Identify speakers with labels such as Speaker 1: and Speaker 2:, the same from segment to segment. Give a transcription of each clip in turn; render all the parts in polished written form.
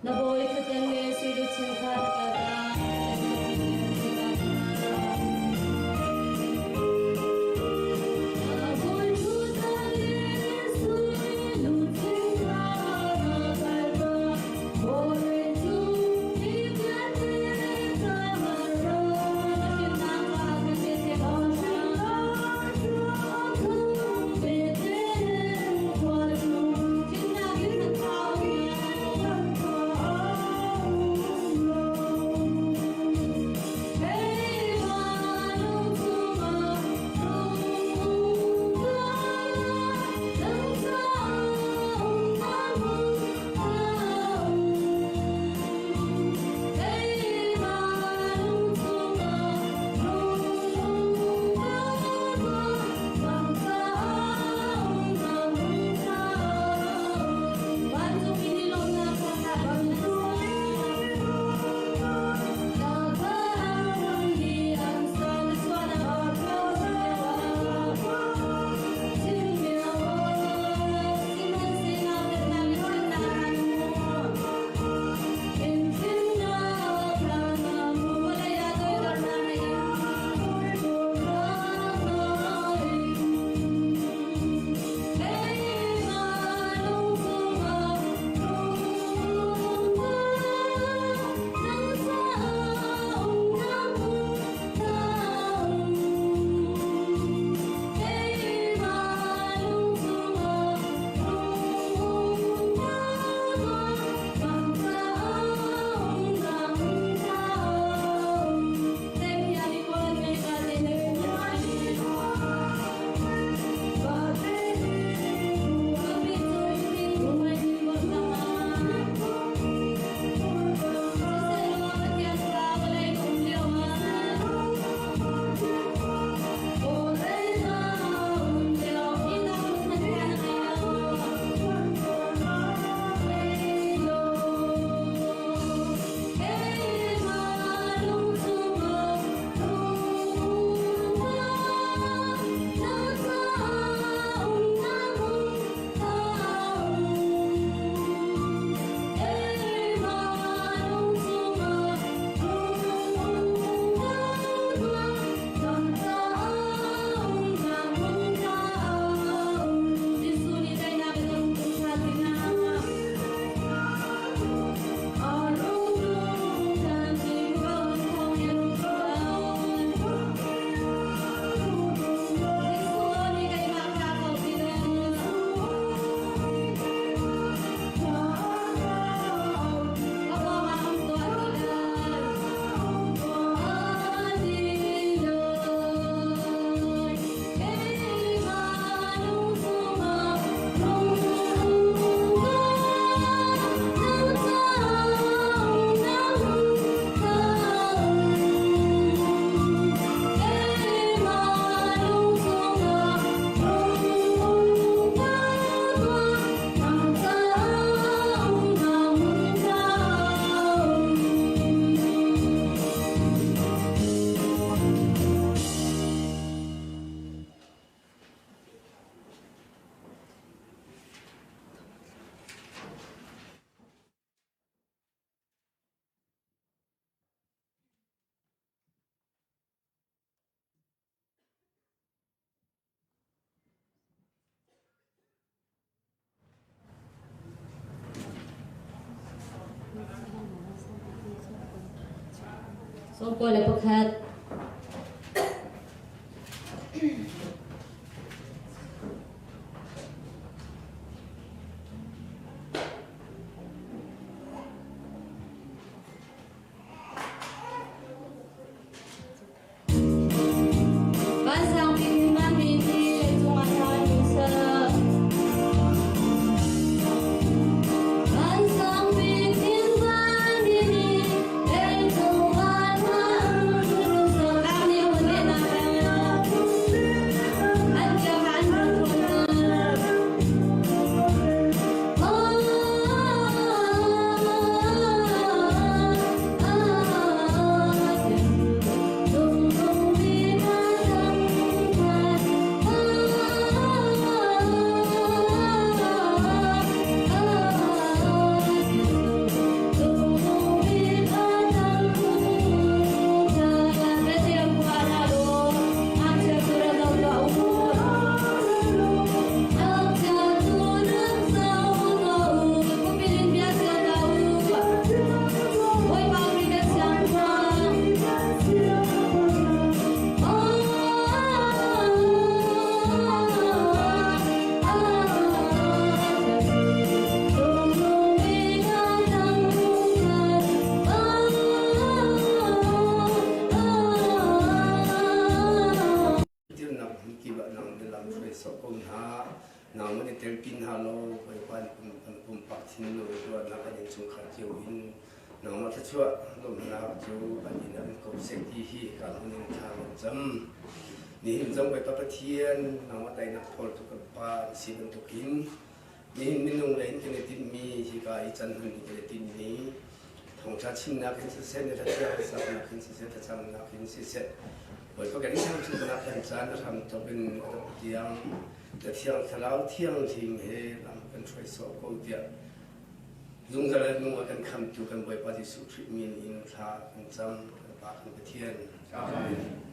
Speaker 1: Na bawi ṭhutdan le sui luchin kha na kaltak. Na bawi ṭhutdan le sui luchin kha na kaltak. Bawi cu mi vialte caah ra. Na fimnak kha kan pe 91. Vansang bik vanmi nih leicung ah hla an sak. Vansang bik in vanmi nih leicung ah hla an
Speaker 2: thinlung in ruahnak kan innchungkhar cio in nangmah thluachuah lawmhnak cu kan inn ah in ko seh ti hi ka hmun in thla kan cam. Nihin zong Bawipa Pathian nangmah teinak thawltu kan Pa an si bantukin nihin minung lei in kan i tinhmi hika i can hman hi kan i tinhmi thawngṭha chimnak in siseh, na hlathiang saknak in siseh, thlacamnak in siseh, Bawipa kan i thangṭhatnak kan caan a hram thawk in a dongh tiang na Thiang Thlarau thianghlim he lam kan hruai sawh ko tiah zungzal le nung a kan khamtu kan Bawipa Jesuh Khrih min in thla kan cam kan Pa kan Pathian. Amen.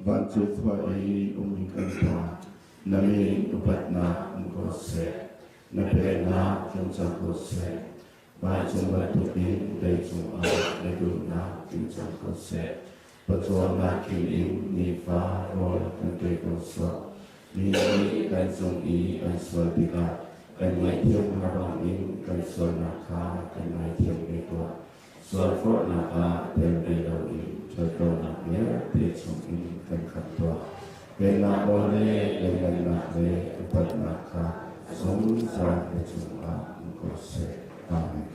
Speaker 3: Vancung khua i ummi kan Pa, na min upatnak um ko seh. Na pennak tlung cang ko seh. Vancung bantukin leicung ah na duhnak tling cang ko seh. Pawcawmnak king in nifa rawl kan pe ko sawh. Mi nih kan cung i an sual tikah kan ngaihthiam hna bangin kan sualnak kha kan ngaithiam ve tuah. Sualforhnak ah tel ve loin ṭhatlonak vialte chungin kan khat tuah. Pennak rawl le lianngannak le upatnak kha zungzal na cungah um ko seh. Amen.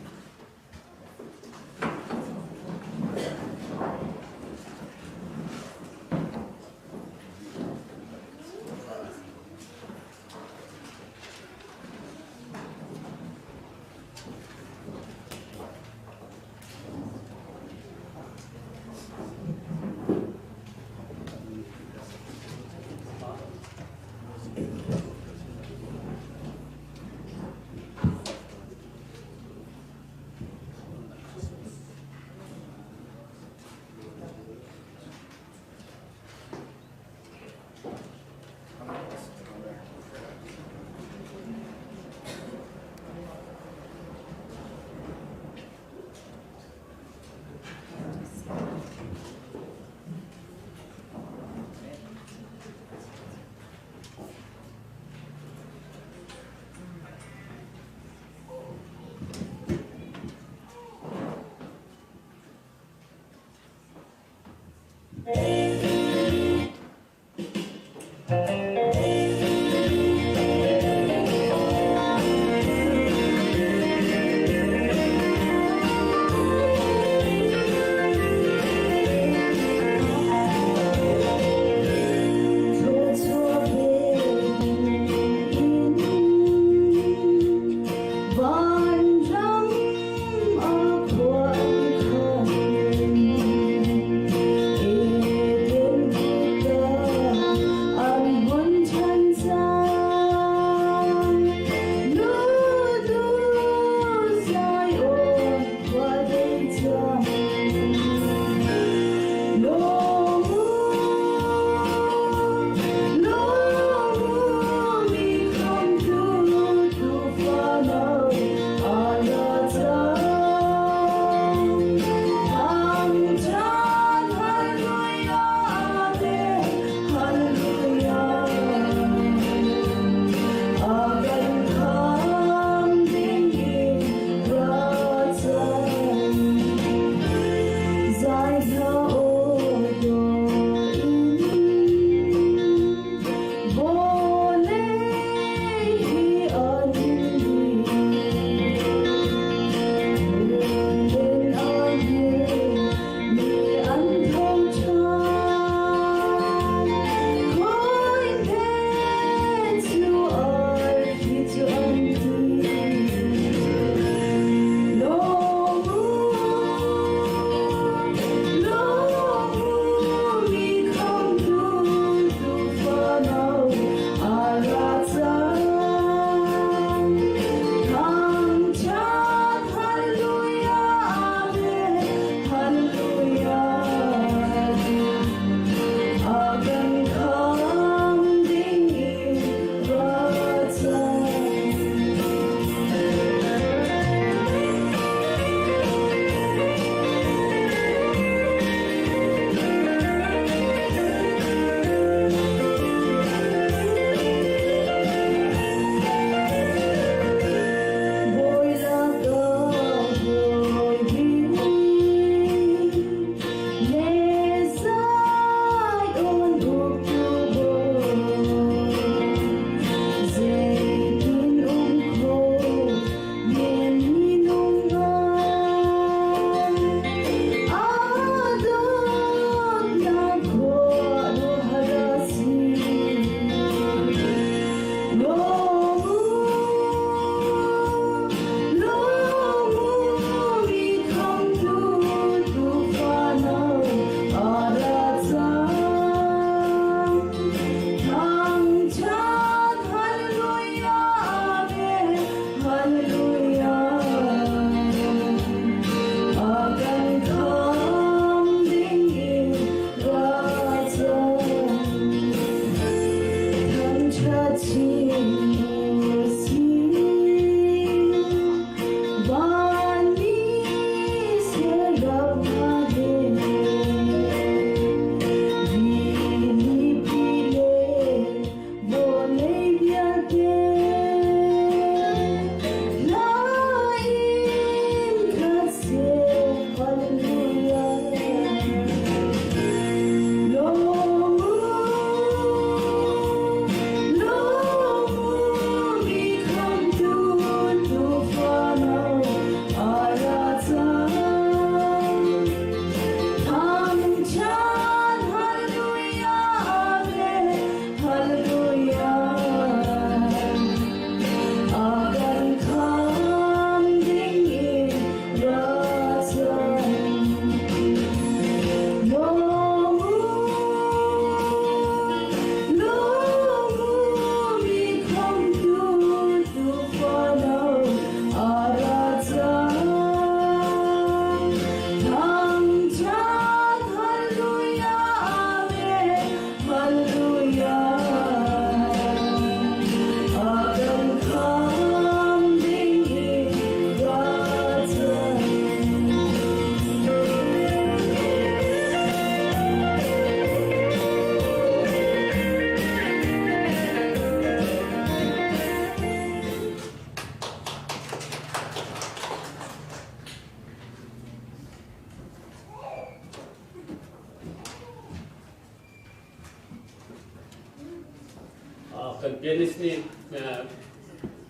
Speaker 4: Kan pianist nih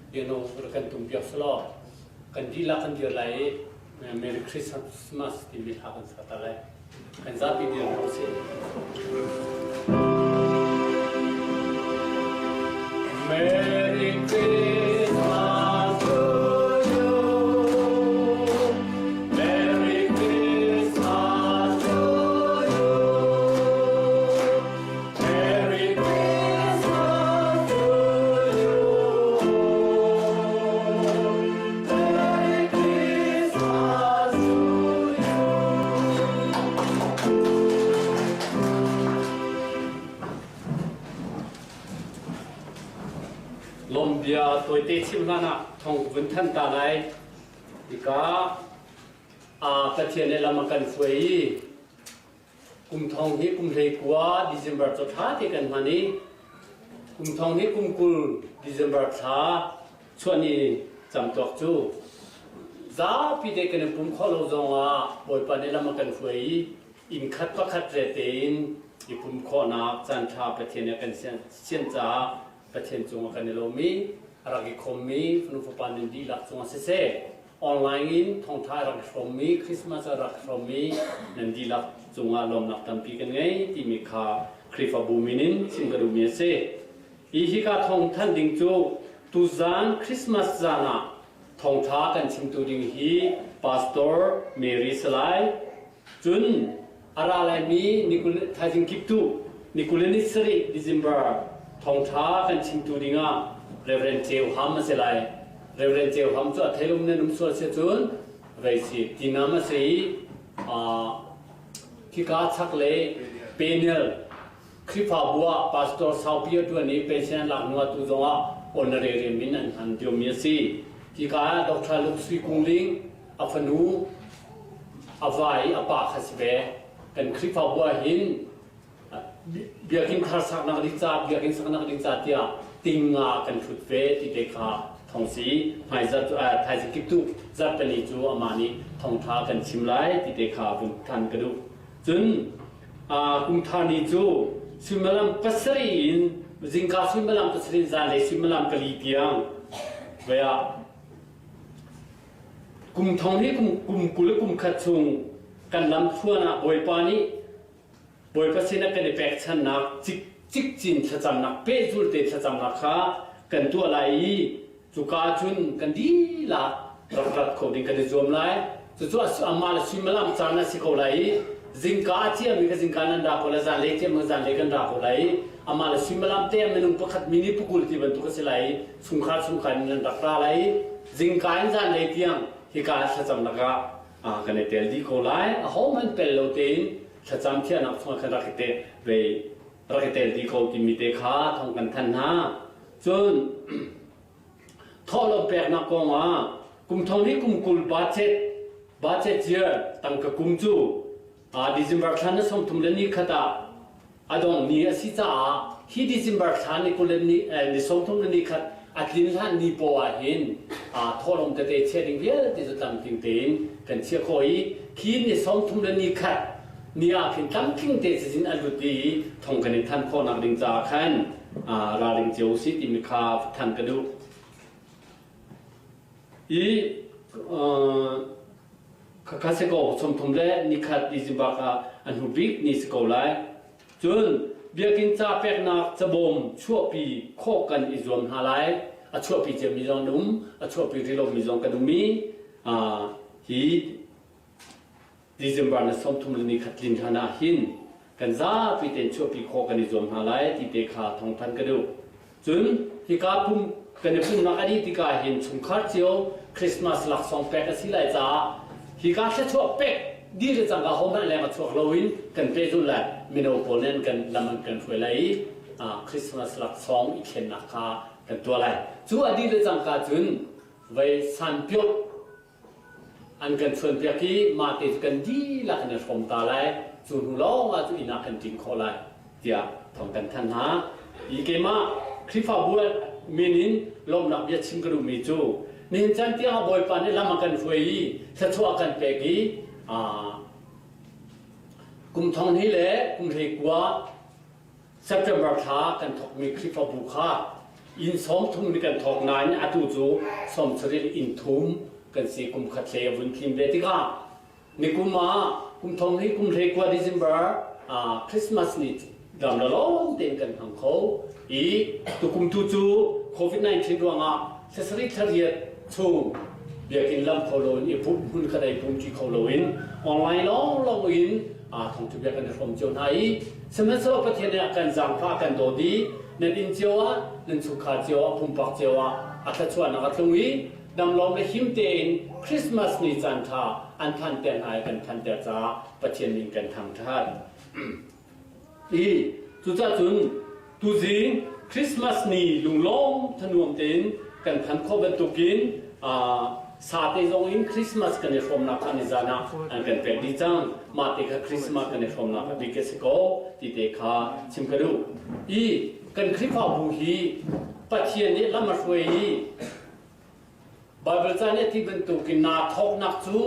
Speaker 4: piano rak kan tum piak selaw kan dihlak kan dir lai i Merry Christmas timi hla kan sa ta lai. Kan zapi dir hna usih. Merry Christmas to you. Merry Christmas to you. Merry Christmas to you. Merry Christmas to you. Lawmbia tawite chim hlan ah thong vun than ta lai. Hika Pathian nih lam a kan hruai i kum thong hi kum hlei kua December cu thla te kan hman i kum thong hi kum 20 December thla chuah ni camtuak cu zapi te kan i pum khawh lo zong ah Bawipa nih lam a kan hruai i inn khat pakhat re tein i pum khawhnak caan ṭha Pathian nih a kan sian caah Pathian cungah kan i lawm i a rak i khawmmi fanu fapa nan dihlak cungah siseh online in thawngṭha a rak i hrawmmi Christmas a rak i hrawmmi nan dihlak cungah lawmnak tampi kan ngei timi kha Khrihfabu min in chim ka duhmi a si. Hi hika thawngthanh ding cu tuzaan Christmas zan ah thawngṭha kan chimtu ding hi Pastor Mary Salai cun a ra laimi thaizing kiptu ni 27 December thawngṭha kan chimtu dingah Reverend Ceu Ham a si lai. Reverend Ceu Ham cu a theilum nan um sual si cun vei si tinam a si i khika chaklei panel Khrihfabu ah pastor saupi a ṭuan i pension an lak hnu ah tu zongah honorary min an hman diomi a si. Hika ah Dr. Luke Sui Kung Ling a fanu a va i a pa kha si ve. Kan Khrihfabu ah hin biakinn thar saknak ding ca biakinn saknak ding ca tiah tinga kan hrut ve ti te kha thong si hmaizarh cu thaizing kiptu zarhpini cu amah nih thongtha kan chim lai ti te kha vun than ka duh. Cun kum thar ni cu suimilam pasarih in zingka suimilam pasarih in zanlei suimilam pali tiang vai ah kum thong hi kum kum 20 le kum khat chung kan lam thluan ah Bawipa nih Bawipa sinah kan i pekchannak cik cikcin thlacamnak pehzul te thlacamnak kha kan tuah lai i Cuka cun kan dihlak rak rat kho ding kan i zuam lai. Cucu amah le suimilam caan a si ko lai i zingka a ciami kha zingka nan ra ko lai, zanlei ciami kha zanlei kan ra ko lai i amah le suimilam te minung pakhat mini pukul ti bantuk a si lai i chungkhar chungkhar in nan rak ra lai i zingka in zanlei tiang hika thlacam lakah kan i tel dih ko lai. Ahohmanh pel lo tein thlacam thiahnak chungah khan rak i te ve rak i tel dih ko timi te kha thawng kan thanh hna. Cun thawhlawm peknak kong ah kum thong hi kum 20 budget budget year tangka kum cu December thla na 31 le ni khat ah a dong ni a si caah hi December thla ni 20 le ni ni 30 le ni khat a tlin hlan ni paw ah hin thawhlawm tete chiah ding vialte cu tlamtling tein kan chiah khawh i khi ni 30 le ni khat ni ah khin tlamtling te cazin a lut i thong kan i than khawhnak ding caah khan ralring cio usih timi kha than ka duh. I khakha si ko 30 le nikhat December kha an hnu bik ni si ko lai. Cun biakinn ca peknak cabawm chuahpi khawh kan i zuam hna lai. A chuahpi ciami zong an um, a chuahpi rih lomi zong kan um i hi December ni 30 le ni khat tlin hlan ah hin kan zapi tein chuahpi khawh kan i zuam hna lai ti te kha thawngthan ka duh. Cun hika pum kan i pumnak a dih tikah hin chungkhar cio Christmas laksawng pek a si lai caah hika thluachuah pek dih le cangka hohmanh leng a chuak loin kan pehzulh lai mino pawl nih an kan lam an kan hruai lai i Christmas laksawng i thlennak kha kan tuah lai. Cu a dih le cangka cun vei sanpiok An kan chuanpiak i mahte cu kan dihlak in i hrawm ta lai. Cu hnu lawng ah cu inn ah kan ṭin khawh lai tiah thawng kan thanh hna. Hi keimah Khrihfabu min in lawmhnak bia chim ka duhmi cu nihin caan tiang ah Bawipa nih lam a kan hruai i thluachuah a kan pek i kum thong hnih le kum 19 September thla kan thawkmi Khrihfabu kha. Inn 30 ni kan thawk nain atu cu 70 inn thum kan si kum khat hlei a vun tlim ve tikah nikum ah kum thong hi kum hlei kua December Christmas ni dam la lawng tein kan hmang kho i tukum tu cu COVID-19 ruangah thlasarih thlariat chung biakinn lam kho loin i pumh hmun khat ei pum ṭi kho loin online lawnglawng in thawngṭha bia kan i hrawm cio hna i sihmanhsehlaw Pathian nih a kan zaangfah a kan dawt i nan inn cio ah nan chungkhar cio ah pumpak cio ah a thluachuahnak a tlung i damlawm le him tein Christmas ni caan ṭha an phanter hna i kan phanter caah Pathian min kan thangṭhat. I cucah cun tuzing Christmas ni lunglawm thanuam tein kan phan khawh bantukin sate zong in Christmas kan i hrawmnak kha nizan ah an kan pek dih cang. Mah te kha Christmas kan i hrawmnak a bik a si ko ti te kha chim ka duh. I kan Khrihfabu hi Pathian nih lam a hruai i Baibal ca nih a ti bantukin naa thawknak cu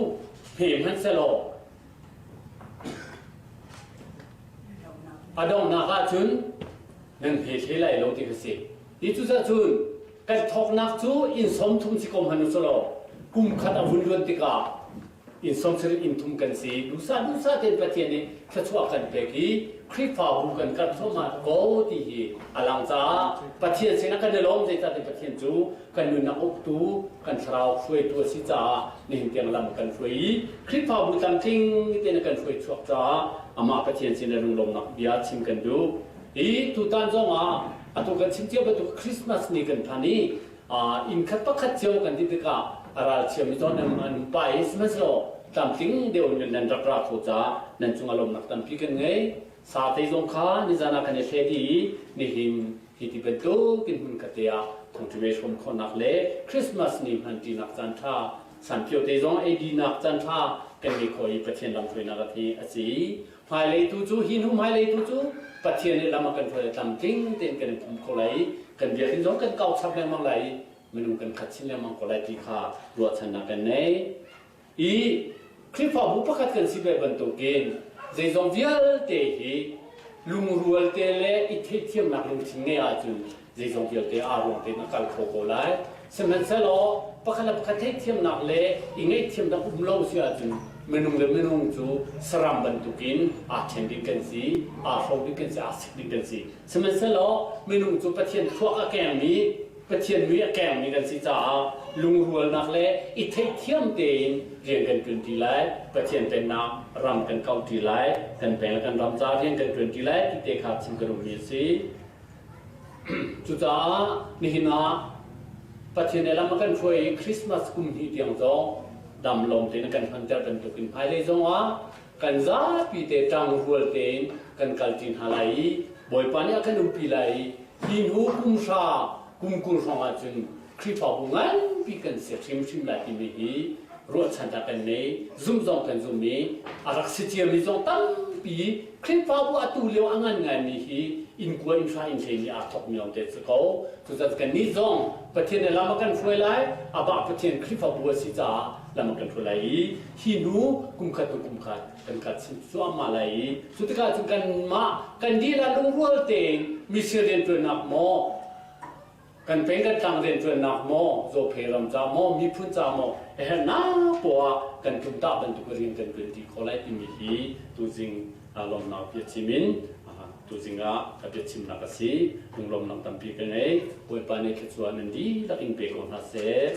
Speaker 4: hme hmanhsehlaw a donghnak ahcun nan hme hlei lai lo ti kha si. Hi cucaah cun kan thawknak cu inn sawm thum si ko hmanh u selaw kum khat a vun luan tikah inn sawm sarih inn thum kan si. Duhsah duhsah tein Pathian nih thluachuah kan pek i Khrihfabu kan karh thluahmah ko ti hi a lang caah Pathian sinah kan i lawm zeicahtiah Pathian cu kan nunnak uktu kan thlarau hruaitu a si caah nihin tiang lam kan hruai i Khrihfabu tlamtling tein a kan hruai chuak caah amah Pathian sin le lunglawmnak bia chim kan duh. Hi tutan zong ah atu kan chim cio bantuk Christmas ni kan phan i inn khat pakhat cio kan ti tikah a ralchiami zawn an pa i sihmanhsehlaw tlamtling deuh in nan rak ra kho caah nan cungah lawmnak tampi kan ngei. Sa te zong kha nizan ah kan i hle dih i nihin hi ti bantuk in hmun khat te ah thawngṭha hrawm khawhnak le Christmas ni hmanṭinak caan ṭha sanphio te zong eidinak caan ṭha kan ngei khawh i Pathian lamhruainak a thi a si. Hmailei tu cu hi hnu hmailei tu cu Pathian nih lam a kan hruai tlamtling tein kan i phum kho lai i kan biakinn zong kan kau chap lengmang lai i minung kan khat chin lengmang ko lai ti kha ruahchannak kan nei. I Khrihfabu pakhat kan si ve bantukin zeizong vialte hi lungrual te le i theihthiamnak lungthin ngei ahcun zeizong vialte aa ruang tein a kal kho ko lai. Sihmanhsehlaw pakhat le pakhat theihthiamnak le i ngaihthiamnak um lo si ahcun minung le minung cu saram bantukin aa ṭhen ding kan si, aa hro ding kan si, aa sik ding kan si. Sihmanhsehlaw minung cu Pathian thluak a kengmi Pathian mui a kengmi kan si caah lungrualnak le i theihthiam tein rian kan ṭuanṭi lai, Pathian pennak ram kan kauhṭi lai, kan peng le kan ram caah rian kan ṭuanṭi lai ti te kha chim ka duhmi a si. Cucaah nihin ah Pathian nih lam a kan hruai i Christmas kum hnih tiang zong dam lawm tein a kan hmanter bantukin hmailei zongah kan zapi te ṭangrual tein kan kalṭi hna lai i Bawipa nih a kan umpi lai i hi hnu kum hra kum 20 hrawng ahcun Khrihfabu nganpi kan si hrimhrim lai timi hi ruahchannak kan nei zumh zong kan zum i a rak si ciami zong tampi Khrihfabu atu lio a ngan ngaimi hi inn kua inn hra inn hlei nih aa thawkmi lawng te si ko cucaah kannih zong Pathian nih lam a kan hruai lai amah Pathian Khrihfabu a si caah lam a kan hruai lai i hi hnu kum khat hnu kum khat kan kal chin cuahmah lai i cu tikah cun kanmah kan dilah lungrual tein mission rianṭuannak maw kan peng kan tlang rianṭuannak maw Zawphe ram ca maw miphun ca maw a herhnak poah kan tlumtah bantuk rian kan ṭuan ti khawh lai timi hi tuzing lawmnak biachim in tuzing ah ka biachimnak a si lunglawmnak tampi ka ngei Bawipa nih thluachuah nan dihlak in pe ko hna seh.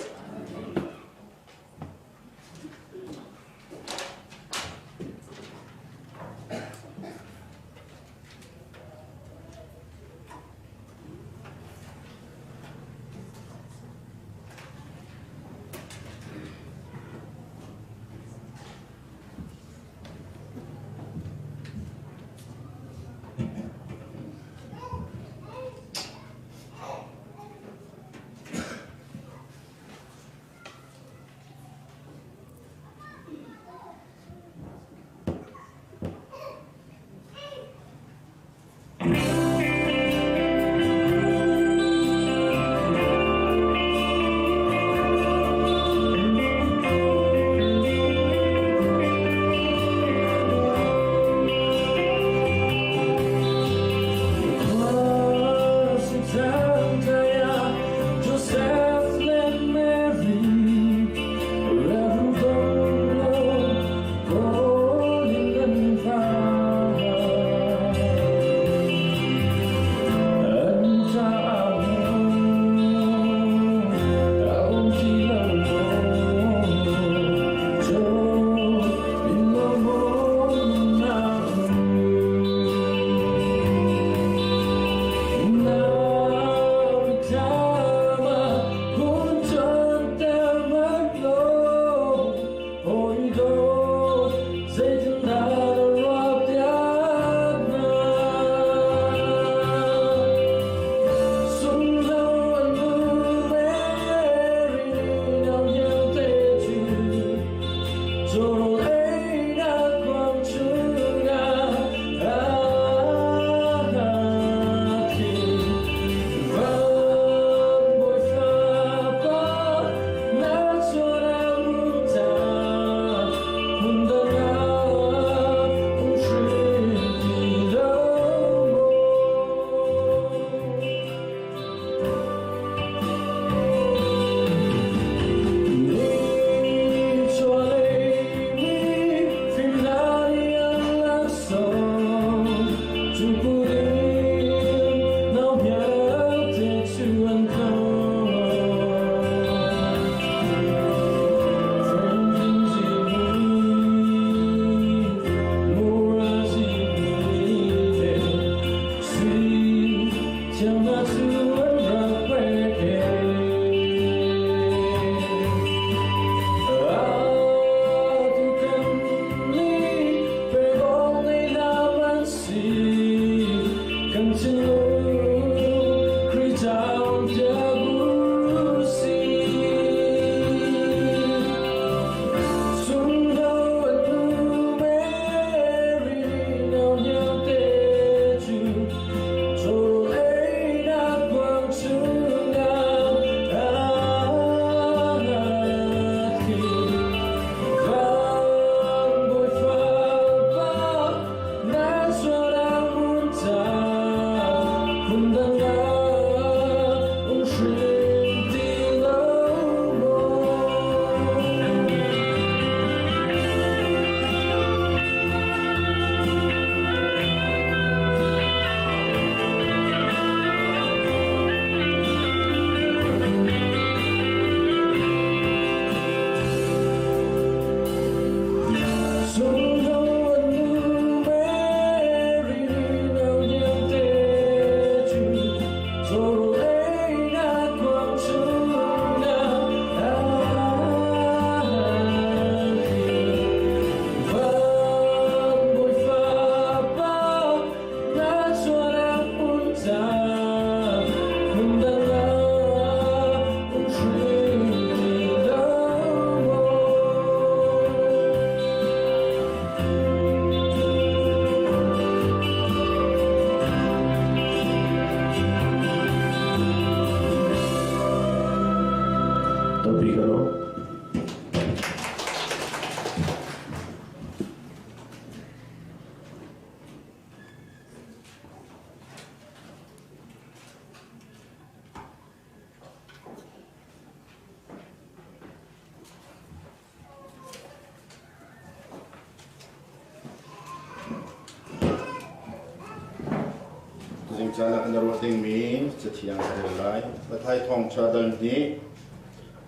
Speaker 3: Tuzing caan ah kan ruah dingmi cathiang ka rel lai. Pathai thawngṭha dal hnih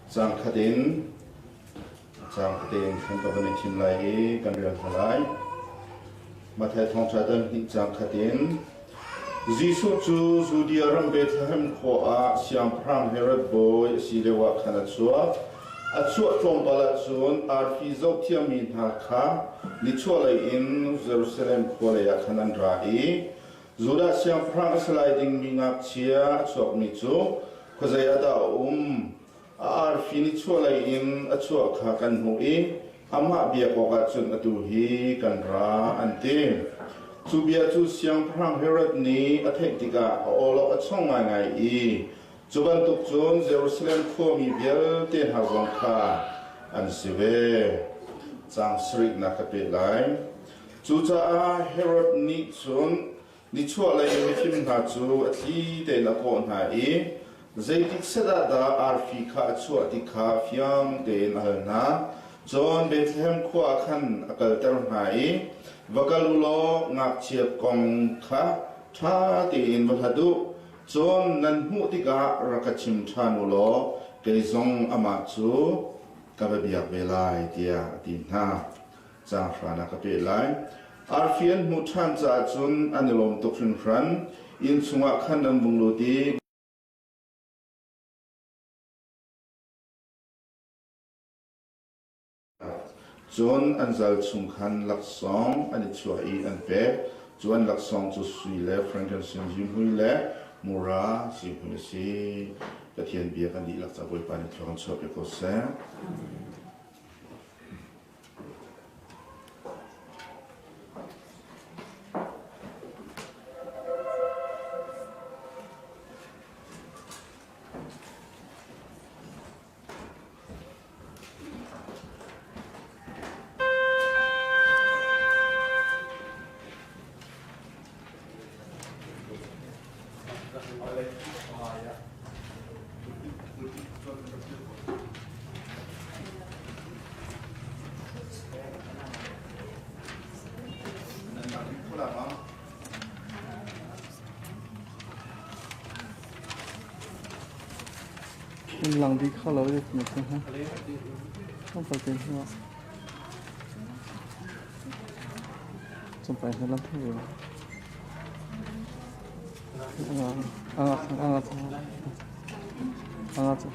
Speaker 3: caang khat in caang khat in kan ka van i thim lai i kan rel hna lai. Matthai thawngṭha dal hnih caang khat in Jesuh cu Judea ram Bethlehem khua ah siangpahrang Herod bawi a si lioah khan a chuak. A chuah tlawmpal ah cun arfi zohthiammi hna kha nichuahlei in Jerusalem khua leiah khan an ra i Judah siangpahrang a si lai dingmi ngakchia a chuakmi cu khuazei ah dah a um? A arfi nichuahlei in a chuah kha kan hmuh i amah biak awkah cun atu hi kan ra, an ti. Cu bia cu Siangpahrang Herod nih a theih tikah a awlok a chong ngaingai i cu bantuk cun Jerusalem khuami vialte hna zong kha an si ve. Caang sarihnak ka peh lai. Cucaah Herod nih cun nichuahlei mifim hna cu a thli tein a kawh hna i zeitik set ah dah arfi kha a chuah ti kha fiang tein a hal hna. Cun Bethlehem khua ah khan a kalter hna i va kal u law ngakchia kong kha ṭha tein va hlat u. Cun nan hmuh tikah rak ka chim ṭhan u law kei zong amah cu ka va biak ve lai, tiah a ti hna. Caang hran ah ka peh lai. Arfi an hmuh ṭhan caah cun an i lawm tuk hringhran. Inn chungah khan an vung lut i Cun an zal chung khan laksawng an i chuah i an pek. Cu an laksawng cu sui le frankincense zihmui le mura zihmui a si. Pathian bia kan dihlak ca Bawipa nih thlua kan chuahpiak ko seh.
Speaker 5: In lang dih kho lo i mi cu ha. Tlawmpal te hnu ah. Tlawmpal hnu lam thu ve. Anga anga anga anga.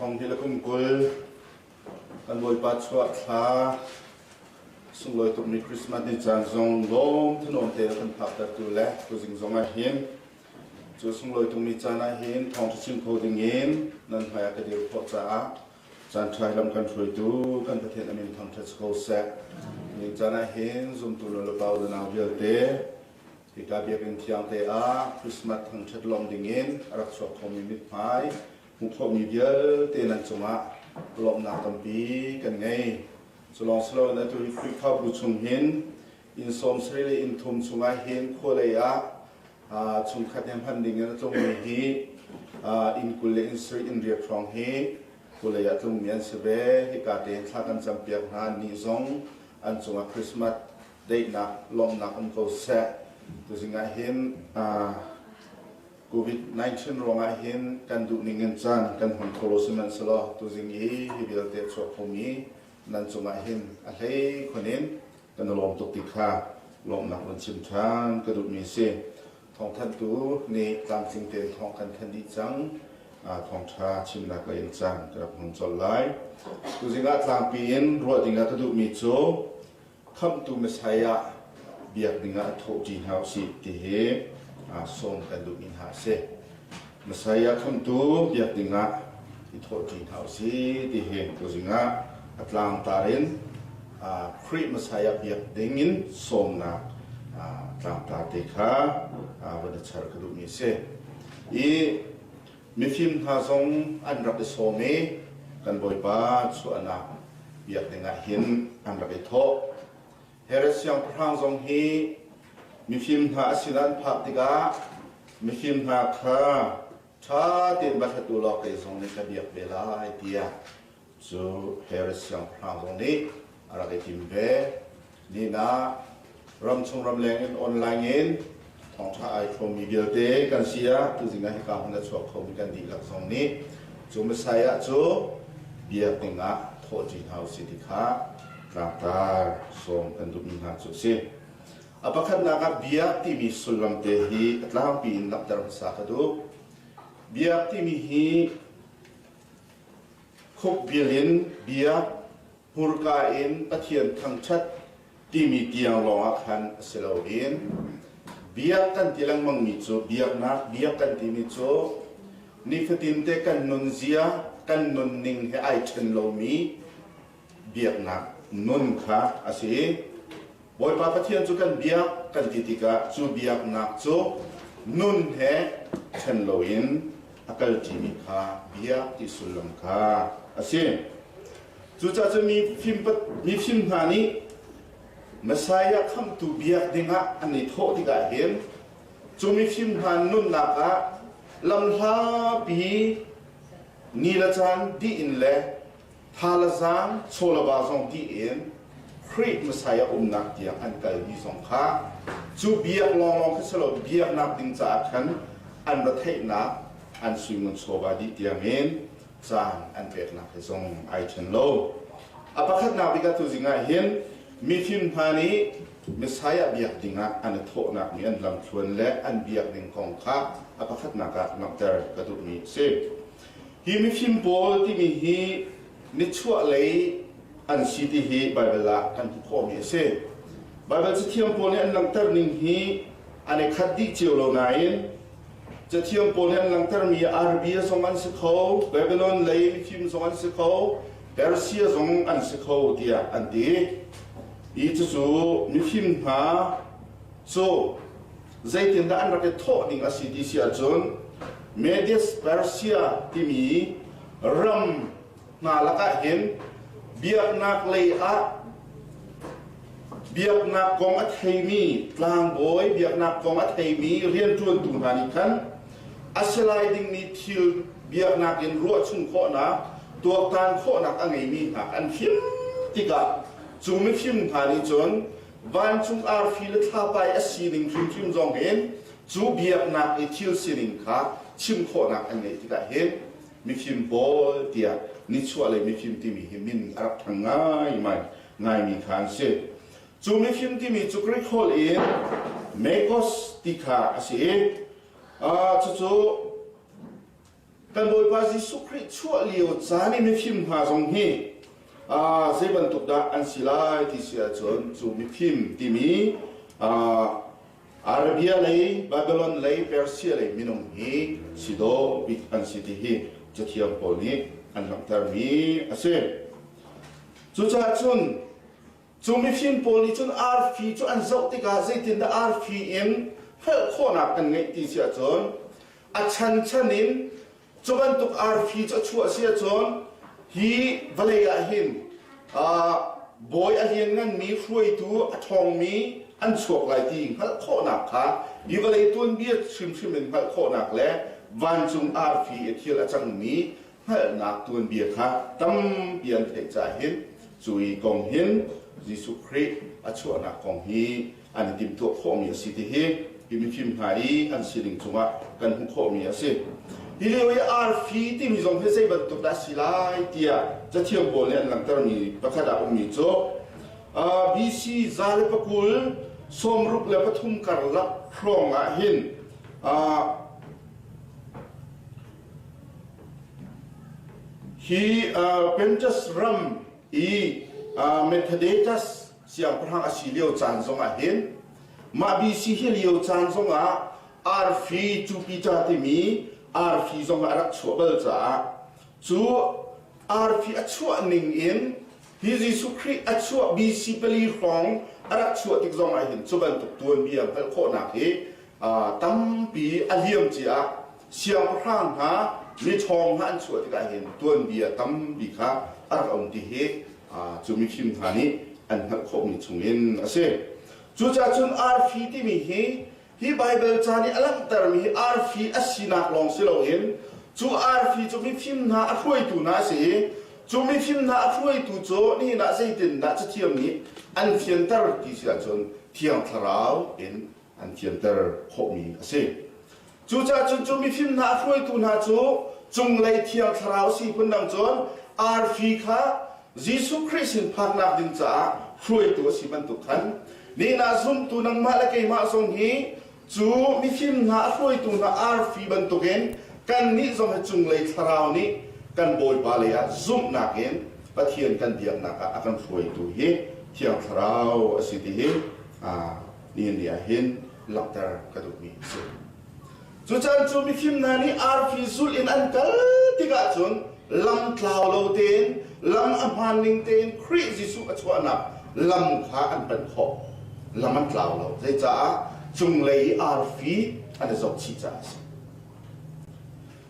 Speaker 3: Thong hi le kum 20 kan Bawipa chuah thla sunglawi tukmi Christmas ni caan zong lawm thanuam te kan phaktertu le tuzing zong ah hin cu sunglawi tukmi caan ah hin thawngṭha chim kho ding in nan hmai ah ka dir khawh caah. Caan ṭha hi lam kan hruaitu kan Pathian a min thangṭhat si ko seh. Ni caan ah hin zumtu nu le pa u le nau vialte hika biakinn thiang te ah Christmas thangṭhat lawmh dingin a rak chuak khomi mithmai hmuh khawhmi vialte nan cungah lawmhnak tampi kan ngei. Cu lawng si loin atu hi Khrihfabu chung hin inn 70 le inn thum chungah hin khualei ah chungkhat he hman ding in a tlungmi hi inn 20 le inn 70 inn riat hrawng hi khualei ah tlungmi an si ve. Hika tein thla kan campiak hna. Annih zong an cungah Christmas daihnak lawmhnak um ko seh. Tuzing ah hin COVID-19 ruangah hin kan duh ning in caan kan hmang kho lo sihmanhsehlaw tuzing i hi vialte a chuak khomi nan cungah hin a hlei khun in kan i lawm tuk ti kha lawmhnak vun chim ṭhan ka duhmi a si. Thawngthanhtu nih tlamtling tein thawng kan thanh dih cang. Thawngṭha chimnak lei in caan ka rak hmang colh lai. Tuzing ah tlangpi in ruah dingah ka duhmi cu Khamhtu Messiah biak dingah thawhṭi hna usih ti hi sawm kan duhmi hna a si. Messiah Khamhtu biak dingah i thawhṭi hna usih ti hi tuzing ah a tlangtar in Khrih Messiah biak dingin sawmnak tlangtar te kha van i char ka duhmi a si. I mifim hna zong an rak i sawm i kan Bawipa chuahnak biak dingah hin an rak i thawh. Herod siangpahrang zong hi mifim hna a sin an phak tikah mifim hna kha ṭha tein va hlat u law kei zong nih ka biak ve lai tiah cu Herod siangpahrang zong nih a rak i tim ve. Nihin ah ramchung ramleng in online in thawngṭha ai hrawmmi vialte kan si ah tuzing ah hika hmun a chuak khomi kan dihlak zong nih cu Messiah cu biak dingah thawhṭi hna usih ti kha tlangtar sawm kan duhmi hna cu a si. A pakhatnak ah biak timi sullam te hi a tlangpi in langhter hmasa ka duh. Biak timi hi khukbil in biak, hmurka in Pathian thangṭhat timi tiang lawngah khan a si loin biak kan ti lengmangmi cu biaknak biak kan timi cu nifatinte kan nunzia kan nunning he ai ṭhen lomi biaknak nun kha a si. Bawipa Pathian cu kan biak kan ti tikah cu biaknak cu nun he ṭhen loin a kalṭimi kha biak ti sullam kha a si. Cucaah cun mifim hna nih Messiah khamhtu biak dingah an i thawh tikah hin cu mifim hna nunnak ah lamhlapi ni le caan dih in le tha le zaang chaw le va zong dih in Khrih Messiah umnak tiang an kalmi zong kha cu biak lawnglawng khi si lo biaknak ding caah khan an ra theihnak an suingun chawva dih tiangin caan an peknak he zong ai ṭhen lo. A pakhatnak bik ah tuzing ah hin mifim hna nih Messiah biak dingah an i thawhnak mi an lamthluan le an biak ding kong kha a pakhatnak ah langhter ka duhmi a si. Hi mifim pawl timi hi nichuah lei an si ti hi Baibal ah kan hmuh khawhmi a si. Baibal cathiang pawl nih an langhter ning hi an i khat dih cio lo nain Cathiang pawl nih an langhtermi Arabia zong an si kho, Babylon lei mifim zong an si kho, Persia zong an si kho tiah an ti. I cucu mifim hna cu zeitindah an rak i thawh ding a si ti si ahcun Medes Persia timi ram hna lakah hin biaknak lei ah biaknak kong a theimi tlangbawi biaknak kong a theimi rianṭuantu hna nih khan a si lai dingmi thil biaknak in ruah chung khawhnak tuaktan khawhnak a ngeimi hna an fim tikah cu mifim hna nih cun vancung arfi le thlapai a sining hrimhrim zong in cu biaknak i thil sining kha chim khawhnak an ngeih tikah hin mifim pawl tiah nichuahlei mifim timi hi min a rak thang ngai ngaimi kha an si. Cu mifim timi cu Greek holh in Magos ti kha a si i cucu kan Bawipa Jesuh Khrih chuah lio caan i mifim hna zong hi zei bantuk dah an si lai ti si ahcun cu mifim timi Arabia lei, Babylon lei, Persia lei minung hi si dawh bik an si ti hi cathiang pawl nih an langhtermi a si. Cucaah cun cu mifim pawl nih cun arfi cu an zoh tikah zeitindah arfi in hngalh khawhnak kan ngeih ti si ahcun a chanchan in cu bantuk arfi cu a chuah si ahcun hi vawlei ah hin bawi a liannganmi hruaitu a ṭhawngmi an chuak lai ti hngalh khawhnak kha hi vawlei tuanbia hrimhrim in hngalh khawhnak le vancung arfi i thil a cangmi hngalhnak tuanbia kha tampi an theih caah hin cu i kong hin Jesuh Khrih a chuahnak kong hi an i timhtuah khawhmi a si ti hi hi mifim hna i an sining cungah kan hmuh khawhmi a si. Hi lio i arfi timi zong hi zei bantuk dah a si lai tiah cathiang pawl nih an langhtermi pakhat ah ummi cu BC 120 63 karlak hrawng ah hin Hi Pontus ram i Mithridates siangpahrang a si lio caan zongah hin mah BC hi lio caan zongah arfi Jupiter timi arfi zong a rak chuah bal caah cu arfi a chuah ning in hi Jesuh Khrih a chuah BC pali hrawng a rak chuah tik zongah hin cu bantuk tuanbia hngalh khawhnak hi tampi a liam cia siangpahrang hna miṭhawng hna an chuah tikah hin tuanbia tampi kha a rak um ti hi cu mifim hna nih an hngalh khawhmi chungin a si. Cucaah cun arfi timi hi hi Baibal ca nih a langhtermi hi arfi a sinak lawng si loin cu arfi cu mifim hna a hruaitu hna a si i cu mifim hna a hruaitu cu nihin ah zeitindah cathiam nih an fianter ti si ahcun Thiang Thlarau in an fianter khawhmi a si. Cucaah cun cu mifim hna a hruaitu hna cu cunglei Thiang Thlarau si phundang cun arfi kha Jesuh Khrih sin phaknak ding caah hruaitu a si bantuk khan nihin ah zumtu nangmah le keimah zong hi cu mifim hna a hruaitu hna arfi bantukin kannih zong hi cunglei Thlarau nih kan Bawipa lei ah zumhnak in Pathian kan biaknak ah a kan hruaitu hi Thiang Thlarau a si ti hi nihin ni ah hin langhter ka duhmi a si. Cucan cu mifim hna nih arfi zulh in an kal tikah cun lam tlau lo tein lam a hmaan ning tein Khrih Jesuh a chuahnak lam kha an panh khawh. Lam an tlau lo. Zeicaah cunglei i arfi an i zohchih caah a si.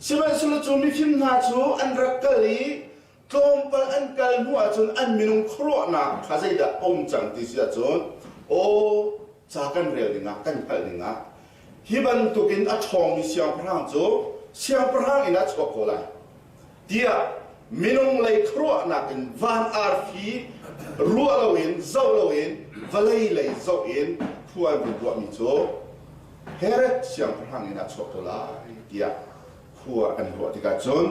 Speaker 3: Sihmanhsehlaw cu mifim hna cu an rak kal i Tlawmpal an kal hnu ahcun an minung khuaruahnak kha zeidah um cang ti si ahcun aw ca kan rel dingah kan hngalh dingah hi bantukin a ṭhawngmi siangpahrang cu siangpahrang in a chuak ko lai tiah minung lei khuaruahnak in van arfi ruah loin zoh loin vawlei lei zoh in khua an vun ruahmi cu Herod siangpahrang in a chuak ko lai tiah khua an ruah tikah cun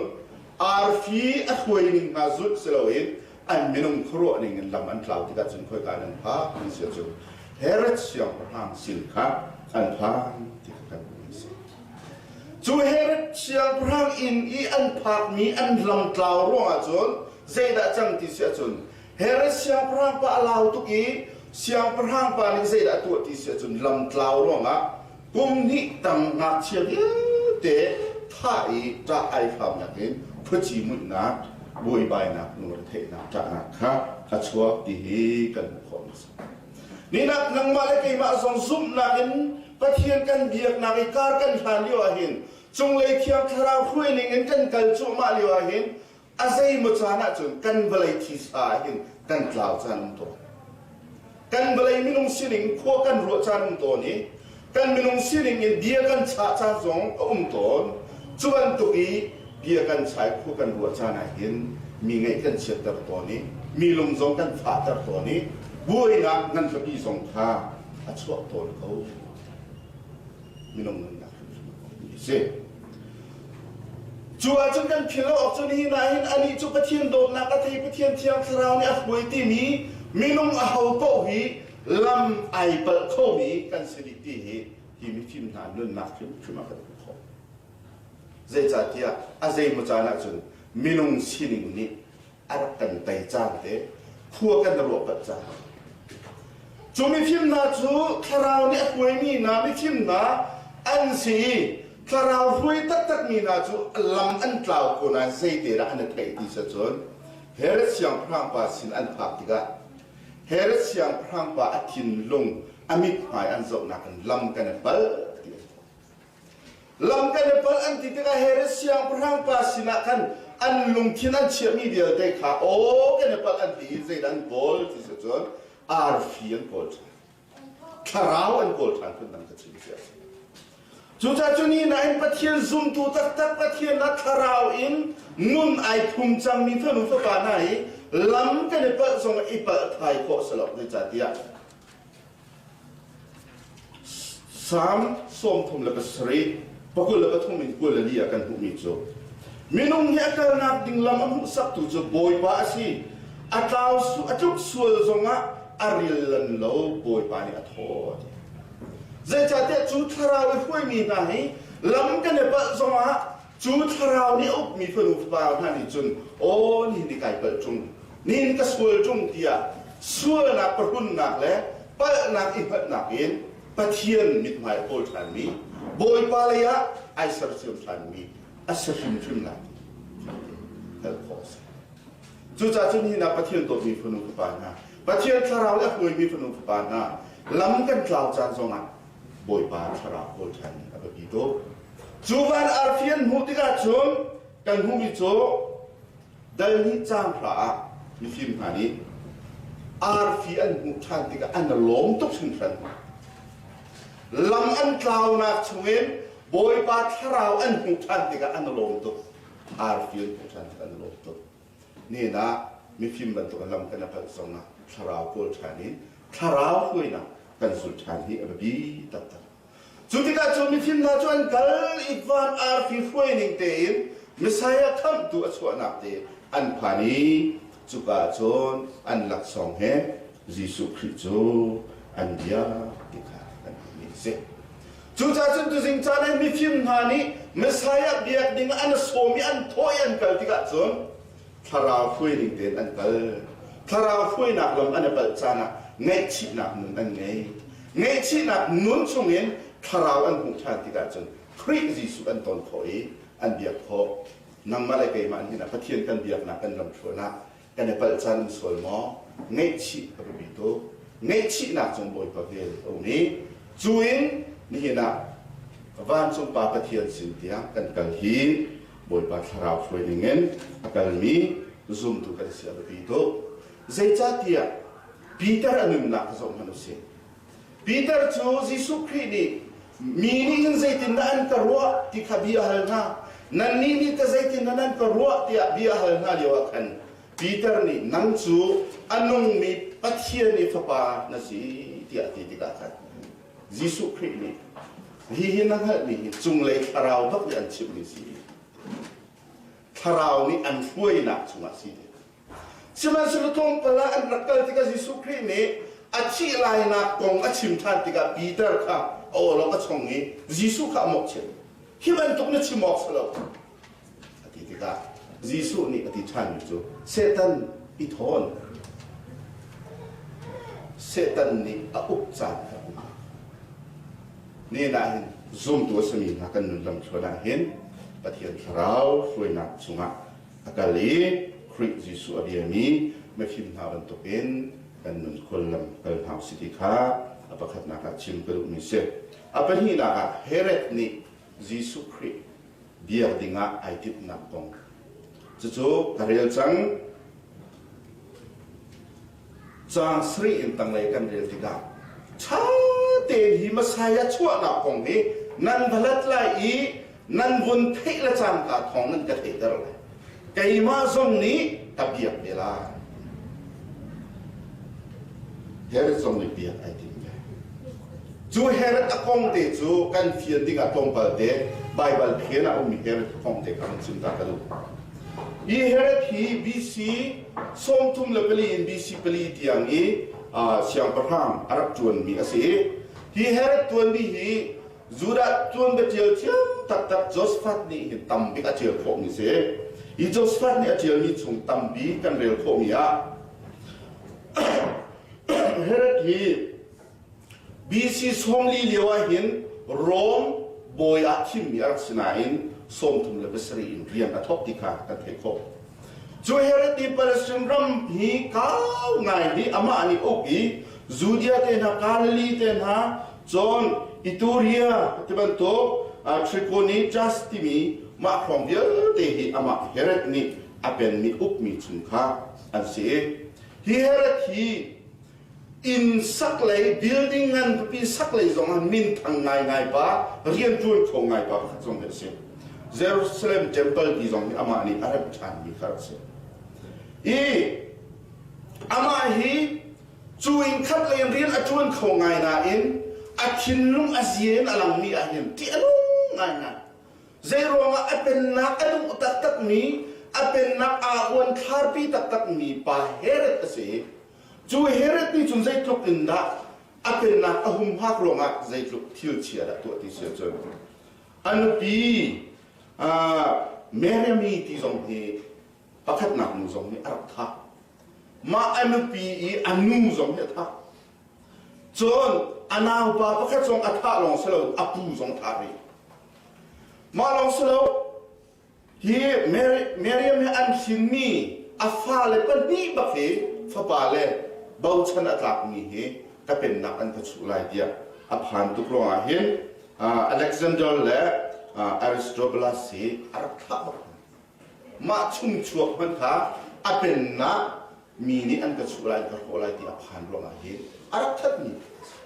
Speaker 3: arfi a hruai ning hna zulh si loin an minung khuaruah ning in lam an tlau tikah cun khoika nan phak an si cu Herod siangpahrang sin kha an phan ti kha kan hmuh si. Cu Herod siangpahrang inn i an phakmi an lam tlau ruangah cun zeidah cang ti si ahcun Herod siangpahrang pa a lau tuk i siangpahrang pa nih zeidah a tuah ti si ahcun lam tlau ruangah kum hnih tang ngakchia vialte thah i ṭah ai hramnak in khuaci muihnak buaibainak lungretheihnak ṭahnak kha a chuak ti hi kan hmuh khawh a si. Ninak nangmah le keimah zong zumhnak in Pathian kan biaknak i kar kan hlan lio ah hin cunglei thiang thlarau hruaining in kan kal cuahmah lio ah hin a zeimaw caan ahcun kan vawlei thisa ah hin kan tlau caan um tawn. Kan vawlei minung sining khua kan ruah caan um tawn i kan minung sining in bia kan chah caan zong a um tawn. Cu bantuk i bia kan chai khua kan ruah caan ah hin mi ngaih kan chiatter tawn i mi lung zong kan fahter tawn i buainak ngan thlapi zong kha a chuak tawn ko. Minung nunnak hrimhrim a si. Cu ahcun kan philh lo awk cu nihin ah hin anih cu Pathian dawtnak a thei Pathian Thiang Thlarau nih a hruai timi minung a ho paoh hi lam ai palh khomi kan si dih ti hi hi mifim hna nunnak hrimhrim ah kan hmuh khawh. Zeicahtiah a zeimaw caan ahcun minung sining nih a rak kan tei caan te khua kan ruah panh caan. Cu mifim hna cu thlarau nih a hruaimi hna mifim hna an si i.
Speaker 6: Thlarau hruai taktakmi hna cu lam an tlau ko nain zeite dah an i theih ti si cun Herod siangpahrang pa sin an phak tikah Herod siangpahrang pa a thinlung a mithmai an zohnak in lam kan i palh ti a si. Lam kan i palh an ti tikah Herod siangpahrang pa sinah khan an lungthin an chiahmi vialte kha aw kan i palh an ti i zeidah an kawl ti si cun arfi an kawl ṭhan. Thlarau an kawl ṭhan phundang ka chim cia a si. Cucaah cu ni nain Pathian zumtu taktak Pathian ah thlarau in nun ai phum cangmi fanu fapa hna hi lam kan i palh zong i palh thai khawh si lo zeicahtiah Salm 37 23 in 24 ah kan hmuhmi cu minung hi a kalnak ding lam a hmuhsaktu cu Bawipa a si a tlau a tluk sual zongah a ril lan lo Bawipa nih a thaw a ti. Zeicahtiah cu thlarau i hruaimi hna hi lam kan i palh zongah cu thlarau nih a ukmi fanu fapa hna nih cun aw nihin ni kai palh ṭung nihin ka sual ṭung tiah sualnak pahrunnak le palhnak i hngalhnak in Pathian mithmai a kawl ṭhanmi Bawipa lei ah ai sersiam ṭhanmi a si hrimhrim lai ti hngalh khawh a si. Cucaah cun hi ah Pathian dawtmi fanu fapa hna, Pathian thlarau le a hruaimi fanu fapa hna, lam kan tlau caan zongah Bawipa thlarau kawl ṭhan a biapi tuk. Cu van arfi an hmuh tikah cun kan hmuhmi cu dal hnih caang hra ah mifim hna nih arfi an hmuh ṭhan tikah an lawm tuk hringhran. Lam an tlaunak chungin Bawipa thlarau an hmuh ṭhan tikah an lawm tuk. Arfi an hmuh ṭhan tikah an lawm tuk. Nihin ah mifim bantuk lam kan i palh zongah thlarau kawl ṭhan in thlarau hruainak kan zulh ṭhan hi a biapi taktak. Cu tikah cu mifim hna cu an kal i van arfi hruai ning tein Messiah khamhtu a chuahnak te an phan i cuka cun an laksawng he Jesuh Khrih cu an biak ti kha kan hmuhmi a si. Cucaah cun tuzing caan ah mifim hna nih Messiah biak ding an sawm i an thawh i an kal tikah cun thlarau hruai ning tein an kal. Thlarau hruainak lam an i palh caan ah ngaihchihnak nun an ngei. Ngaihchihnak nun chungin thlarau an hmuh ṭhan tikah cun Khrih Jesuh an ton khawh i an biak khawh. Nangmah le keimah nih Pathian kan biaknak kan lamthluan ah kan i palh caan um sual maw? Ngaihchih a biapi tuk. Ngaihchihnak cung Bawipa vel a um i cu in nihin ah vancung Pa Pathian sin tiang kan kal hi Bawipa thlarau hruai ningin a kalmi zumtu kan si a biapi tuk. Zeicahtiah Peter a nunnak zoh hmanh u sih. Peter cu Jesuh Khrih nih mi nih hin zeitindah an ka ruah ti kha bia a hal hna. Nannih nih teh zeitindah nan ka ruah tiah bia a hal hna lioah khan Peter nih nang cu a nungmi Pathian i fapa na si tiah a ti tikah khan Jesuh Khrih nih hihi na hngalhmi hi cunglei thlarau bak nih an chimhmi si. Thlarau nih an hruainak chungah si. Sihmanhsehlaw tlawmpal ah an rak kal tikah Jesuh Khrih nih a thih lainak kong a chim ṭhan tikah Peter kha a awlok a chong i Jesuh kha a mawhchiat. Hi bantuk na chim awk si lo a ti tikah Jesuh nih a ti ṭhanmi cu Satan i thawn. Satan nih a uk caan kha um. Nihin ah hin zumtu a simi hna kan nun lamthluan ah hin Pathian Thlarau hruainak chungah a kal i Khrih Jesuh a biami mifim hna bantukin kan nun khuallam kal hna usih ti kha a pakhatnak ah chim ka duhmi si. A pahnihnak ah Herod nih Jesuh Khrih biak dingah ai timhnak kong cucu ka rel cang. Caang sarih in tanglei kan rel tikah ṭha tein hi Messiah chuahnak kong hi nan va hlat lai i nan vun theih le cangka thawng nan ka theihter lai. Keimah zong nih ka biak ve lai. Herod zong nih biak ai tim ve. Cu Herod a kong te cu kan fian dingah tlawmpal te Baibal phen ah ummi Herod kong te kha kan chim ta ka duh. Hi Herod hi BC 34 in BC 4 tiang i siangpahrang a rak ṭuanmi a si i hi Herod tuanmi hi Judah tuanbia ṭial thiam taktak Josephat nih hin tambik a ṭial khawhmi si. Hi Josephat nih a ṭialmi chung tampi kan rel khawhmi ah Herod hi BC 40 lio ah hin Rom bawi ah thimmi a rak si nain 37 in rian a thawk ti kha kan theih khawh. Cu Herod nih Palestine ram hi kau ngai hi amah nih uk i Judea te hna, Galilee te hna, cun Ituria ti bantuk Triconitas timi mah hrawng vialte hi amah Herod nih a penmi ukmi chung kha an si. Hi Herod hi inn sak lei building ngan pipi sak lei zong ah minthang ngaingai pa rianṭuan kho ngai pa pakhat zong hi a si. Jerusalem temple ti zong hi amah nih a remh ṭhanmi kha a si. I amah hi cu inn khat lei in rian a ṭuan kho ngai nain a thinlung a zia in a langmi ah hin ṭih a nung ngaingai. Zeiruangah a pennak a duh taktakmi, a pennak aa uanthlarpi taktakmi pa Herod a si. Cu Herod nih cun zeitluk in dah a pennak a humhak ruangah zeitluk thil chia dah tuah ti si ahcun a nupi uh, Mary ti zong hi pakhatnak nu zong nih a rak thah. Mah a nupi i a nu zong hi a thah. Cun a naupa pakhat zong a thah lawng si lo a pu zong a thah rih. Mah lawng si lo hi Mary, Miriam he an hrinmi a fale pahnih bak hi fapa le bochan a tlakmi hi ka pennak an ka chuh lai tiah a phan tuk ruangah hin Alexander le Aristobulus hi a rak thlah bak hna. Mah chung chuak hmanh kha a pennak mi nih an ka chuh lai, an ka hrawh lai ti a phan ruangah hin a rak thatmi a si.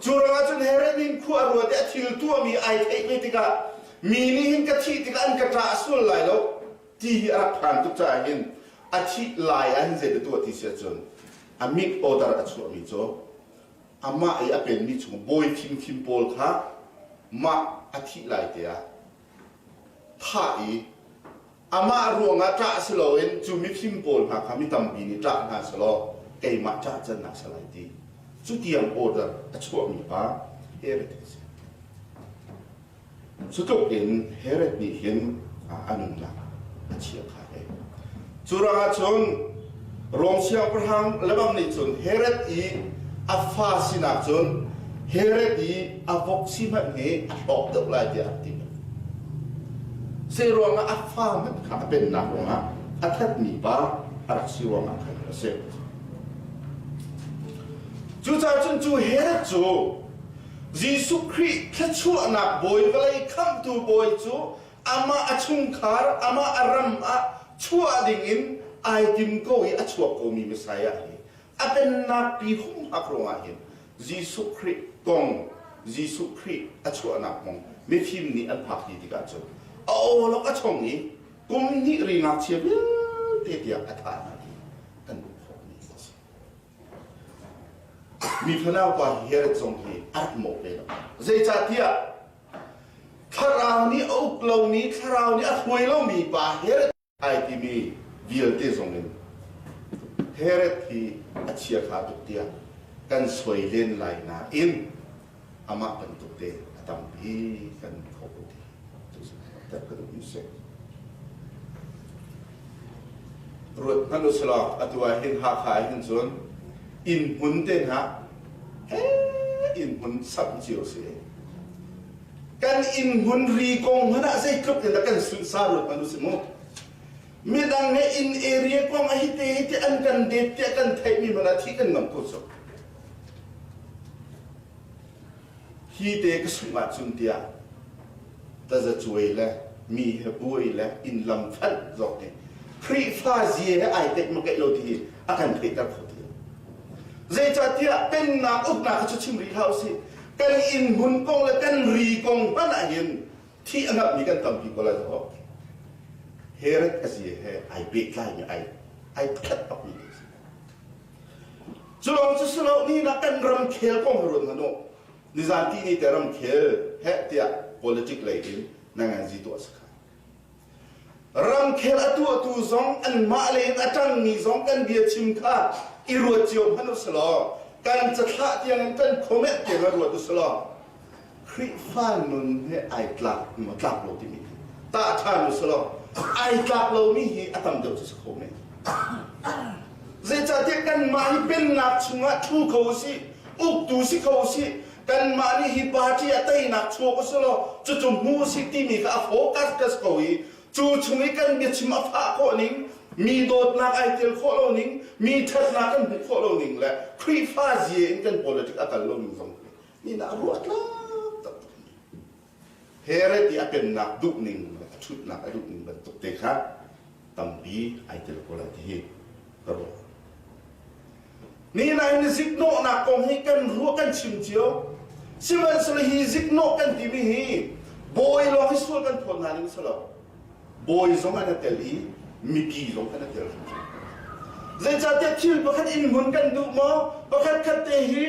Speaker 6: Cu ruangah cun Herod nih khua a ruat i a thil tuahmi ai theih ve tikah mi nih hin ka thih tikah an ka ṭah sual lai lo ti hi a rak phan tuk caah hin a thih lai ah hin zei tuah ti si ahcun a mit order a chuahmi cu amah i a penmi chung bawi fimfim pawl kha mah a thih lai te ah thah i amah ruangah ṭah si loin cu mifim pawl hna kha mi tampi nih ṭah hna selaw keimah ṭah cannak si lai ti cu tiang order a chuahmi pa Herod a si. Cu tluk in Herod nih hin a nunnak a chia kha he. Cu ruangah cun Rom siangpahrang lebang nih cun Herod i a fa sinak cun Herod i a vok si hmanh hi a hlawk deuh lai tiah a ti. Zei ruangah a fa hmanh kha a pennak ruangah a thatmi pa a rak si ruangah khan a si. Cucaah cun cu Herod cu Jesuh Khrih thluachuahnak bawi vawlei khamhtu bawi cu amah a chungkhar, amah a ram ah chuah dingin ai tim ko i a chuak komi Messiah hi a pennak pi humhak ruangah hin Jesuh Khrih kong Jesuh Khrih a chuahnak kong mifim nih an phak ti tikah cun a awlok a chong i kum hnih ri ngakchia vialte tiang a thah hna ti kan hmuh khawhmi a si. Mi fanau pa Herod zong hi a rak mawh ve lo. Zeicahtiah thlarau nih a uk lomi, thlarau nih a hruai lomi pa Herod ai timi vialte zong in Herod hi a chiakha tuk tiah kan soi len lai nain amah bantuk te a tampi kan kho ko ti tu ka duh si. Ruat hmanh u selaw atu ah hin Hakha ah hin cun inn hmun te hna he inn hmun samh cio si. Kan inn hmun ri kong hmanh ah zeitluk in dah kan sunhsa ruat hmanh u si mu. Midang he inn area kong a hi te hi te an kan det tiah kan theihmi hmanh ah thih kan ngam ko cu. Hi te ka sungh ahcun tiah tazacuai le mi he buai le inn lam fanh zawk nih Khrihfa zia he ai teih ma keih lo ti hi a kan theihter kho ti lo. Zeicahtiah pennak uknak kha cu chim rih hlah usih. Kan inn hmun kong le kan ri kong hmanh ah hin thih a ngamhmi kan tampi ko lai dawh. Herod a zia he ai pehtlaimi ai ai khat bakmi a si. Cu lawng cu si lo ni na kan ramkhel kong hi ruat hmanh u. Nizan ti ni te ramkhel heh tiah politic lei in na nganzi tuah si kha. Ramkhel a tuahtu zong anmah lei in a ṭangmi zong kan bia chim kha i ruat cio hmanh u si law kan cathlah tiang in kan comment tiang in ruat u si law Khrihfa nun he ai tlak maw tlak lo timi hi tah ṭhan u selaw ai tlak lomi hi a tam deuh cu si kho men. Zeicahtiah kanmah hi pennak chungah ṭhu kho usih, uktu si kho usih, Kanmah nih hi party ah teinak chuak u sih law cucu hmu usih timi kha a focus ka si ko i cu chung i kan biachim a fah khawh ning, mi dawtnak ai tel khawh lo ning, mi ṭhatnak kan hmuh khawh lo ning le Khrihfa zia in kan politic a kal lo ning zong hi mi nih a ruah tlak taktak. Herod i a pennak duh ning le a ṭhutnak a duh ning bantuk te kha tampi ai tel ko lai ti hi ka ruah. Nihin ah hin ziknawhnak kong hi kan ruah kan chim cio. Sihmanhsehlaw hi ziknawh kan timi hi bawi lawng hi sual kan phawt hna ding si lo. Bawi zong an i tel i mipi zong kan i tel hrimhrim. Zeicahtiah thil pakhat inn hmun kan duh maw, pakhat khat te hi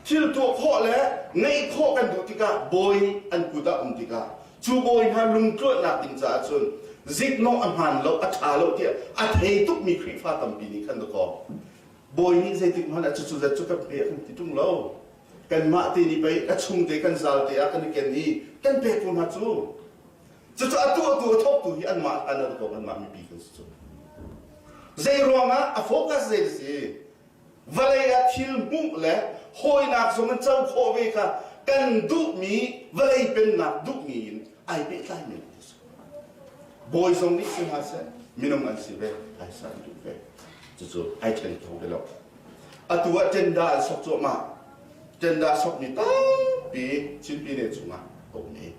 Speaker 6: thil tuah khawh le ngeih khawh kan duh tikah bawi an kut ah um tikah cu bawi hna lungtluanhnak ding caah cun ziknawh a hmaan lo a ṭha lo tiah a thei tukmi Khrihfa tampi nih khan dakaw bawi nih zeitik hmanh ah cucu zat cu kan pe kan ti ṭung lo kanmah te nih pei a chung te kan zal te ah kan i ken i kan pek ko hna cu cucu atu atu a thawktu hi anmah hlan ah dakaw anmah mipi kan si cu zei ruangah a focus zei a si Vawlei ah thil hmuh le hawinak zong in co khawh ve kha kan duhmi vawlei pennak duhmi in ai pehtlaimi a si. Bawi zong nih si hna seh, minung an si ve, phaisa an duh ve. Cucu ai ṭhen kho ve lo. Atu ah tenda an sok cuahmah. Tenda sokmi tampi Chinpine chungah a um i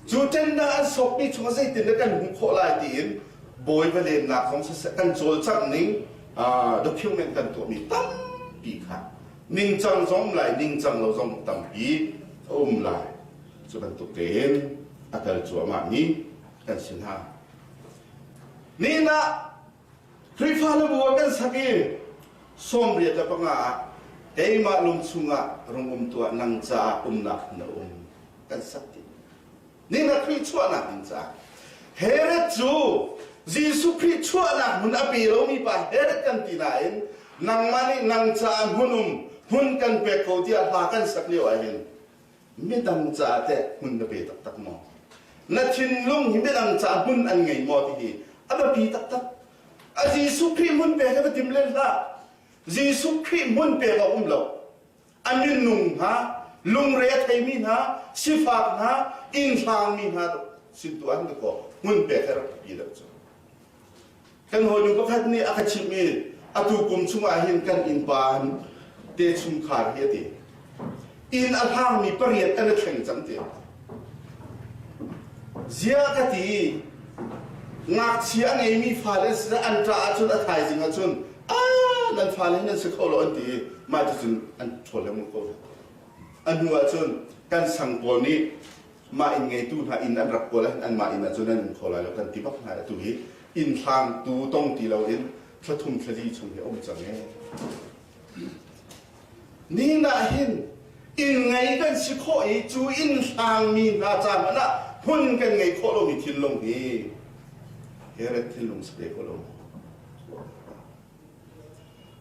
Speaker 6: Cu ṭennak an sawkmi chungah zeitin kan hmuh khawh lai tiin bawi va lennak zong siseh kan cawlcangh ning document kan tuahmi tampi kha ningcang zong um lai ningcang lo zong tampi a um lai. Cu bantuk tein a kal cuahmahmi kan si hna. Nihin ah Khrihfa labu ah kan sak i 85 ah keimah lung chungah rung um tuah nang caah umnak na um kan sak ti. Ning a Khrih chuahnak ding caah Herod cu Jesuh Khrih chuahnak hmun a pe lomi pa Herod kan ti nain nangmah nih nang caah hmun um hmun kan pek ko tiah hla kan sak lio ah hin midang caah teh hmun na pe taktak maw? Na thinlung hi midang caah hmun an ngei maw ti hi a biapi taktak. A Jesuh Khrih hmun pek va tim len hlah. Jesuh Khrih hmun pek a um lo. A minung hna, lungre a theimi hna, sifak hna, inn hlangmi hna sin tu an ko hmun pek he rak biapi deuh cu. Kan hawinu pakhat nih a ka chimh i atu kum chungah hin kan innpa te chungkhar hi a ti. Inn a hlangmi pariat an i thleng cang ti. Ziah ka ti ngakchia a ngeimi fale an si an ṭah ahcun a thaizing ahcun ah nan fale hi nan si kho lo an ti i mah ticun an ṭhawl lengmang ko hna. A hnu ahcun kan sang pawl nih mah inn ngeitu hna inn an rak kawl ahhin anmah inn ahcun an um kho lai lo kan ti bak hna atu hi inn hlangtu tong ti loin thla thum thla li chung hi a um cang ee. Nihin ah hin inn ngei kan si khawh i cu inn hlangmi hna ca hmanh ah hmun kan ngei khawh lomi thinlung hi Herod thinlung si ve ko lo.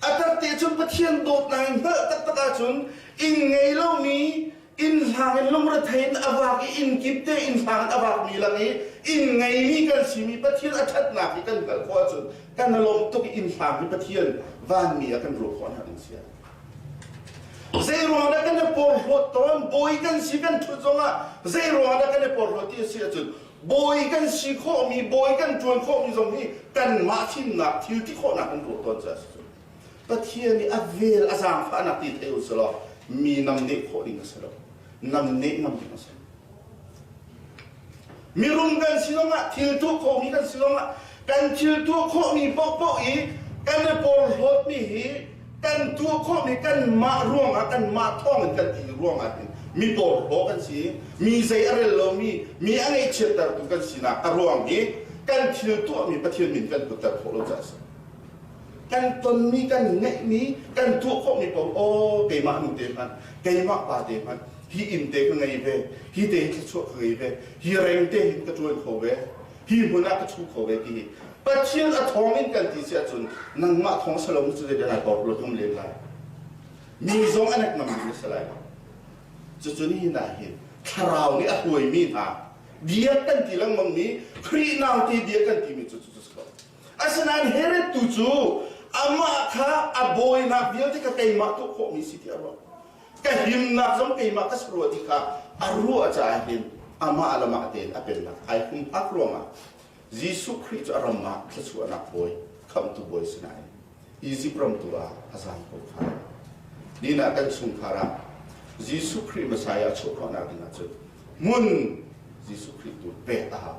Speaker 6: A tak te cun Pathian dawtnak in hngalh taktak ahcun inn ngei lomi inn hlang in lungrethei in a vak i inn kip te inn hlang in a vakmi lak i inn ngeimi kan simi Pathian a ṭhatnak hi kan hngalh khawh ahcun kan i lawm tuk i inn hlang hi Pathian vanmi ah kan ruah khawh hna ding si. Zei ruang dah kan i porhlawt tawn bawi kan si kan ṭhut zongah zei ruang dah kan i porhlawt ti a si ahcun bawi kan si khawhmi bawi kan ṭuan khawhmi zong hi kanmah fimnak thil ti khawhnak kan ruah tawn caah a si cu. Pathian nih a vel a zaangfahnak ti thei u selaw mi namneh khawh ding a si lo. Namneh ngam ding a si. Mirum kan si zongah thil tuah khawhmi kan si zongah kan thil tuah khawhmi paohpaoh i kan i porhlawtmi hi kan tuah khawhmi kanmah ruangah kanmah thawngin kan ti ruangah hin mi porhlaw kan si mi zei a rel lomi mi a ngaihchiattertu kan sinak a ruang hi kan thil tuahmi Pathian min kan putter khawh lo caah a si. Kan tonmi kan ngeihmi kan tuah khawhmi paoh aw keimah nu te hmanh keimah pa te hmanh hi inn te ka ngei ve hi te hi thluachuah ka ngei ve hi reng te hin ka ṭuan kho ve hi hmun ah ka ṭhu kho ve ti hi Pathian a thawng in kan ti si ahcun nangmah thawng si lo cu zei lai ko lo tum len lai mi zong an ek ngam ding na si lai lo cucu nihin ah hin thlarau nih a hruaimi hna biak kan ti lengmang mi Khrih naute biak kan timi cu cu si ko asinain Herod tu cu amah kha a bawinak vialte kha keimah tuah khawhmi si ti a ruah. Ka himnak zong keimah ka si rua ti kha a ruah caah hin amah le mah tein a pennak ai humhak ruangah Jesuh Khrih cu a ram ah thluachuahnak bawi, khamhtu bawi si nain Izipt ram tu ah a zaam ko kha. Nihin ah kan chungkhar ah Jesuh Khrih Messiah a chuah khawhnak ding ahcun hmun Jesuh Khrih tu pek a hau.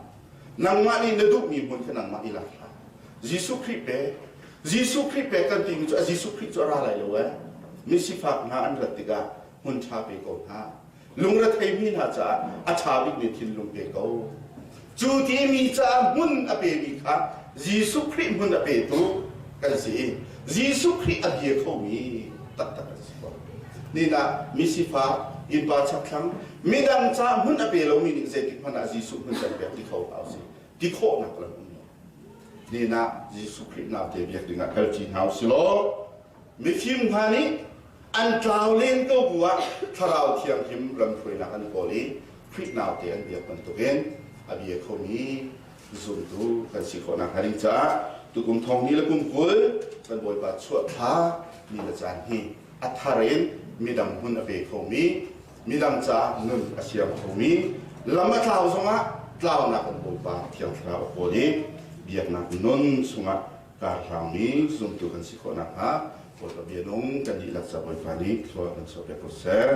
Speaker 6: Nangmah nih na duhmi hmun kha nangmah i lak hlah. Jesuh Khrih pe. Jesuh Khrih pe kan timi cu a Jesuh Khrih cu a ra lai lo eh. Misifak hna an rat tikah hmun ṭha pe ko hna. Lungretheimi hna caah a ṭha bikmi thinlung pe ko. Cu ti mi caah hmun a pemi kha Jesuh Khrih hmun a petu kan si i Jesuh Khrih a bia khomi taktak kan si ko. Nina misifak innpa chakthlang midang ca hmun a pe lomi nih zeitik hmanh ah Jesuh hmun kan pek ti kho hlah usih. Ti khawhnak lam um lo. Nina Jesuh Khrih naute biak dingah kal ṭi hna usih law mifim hna nih an tlau len ko bu ah thlarau thianghlim lamhruainak an kawl i Khrih naute an biak bantukin a bia khomi zumtu kan si khawh nakhnga ding caah tukum thong ni le kum 20 kan Bawipa chuah thla ni le caan hi a thar in midang hmun a pe khomi midang caah nun a siam khomi lam a tlau zongah tlaunak kan Bawipa Thiang Thlarau a kawl i biaknak nun chungah karhlangmi zumtu kan si khawh nakhnga Bawipa bia nung kan dihlak ca Bawipa nih thlua kan chuahpiak ko seh.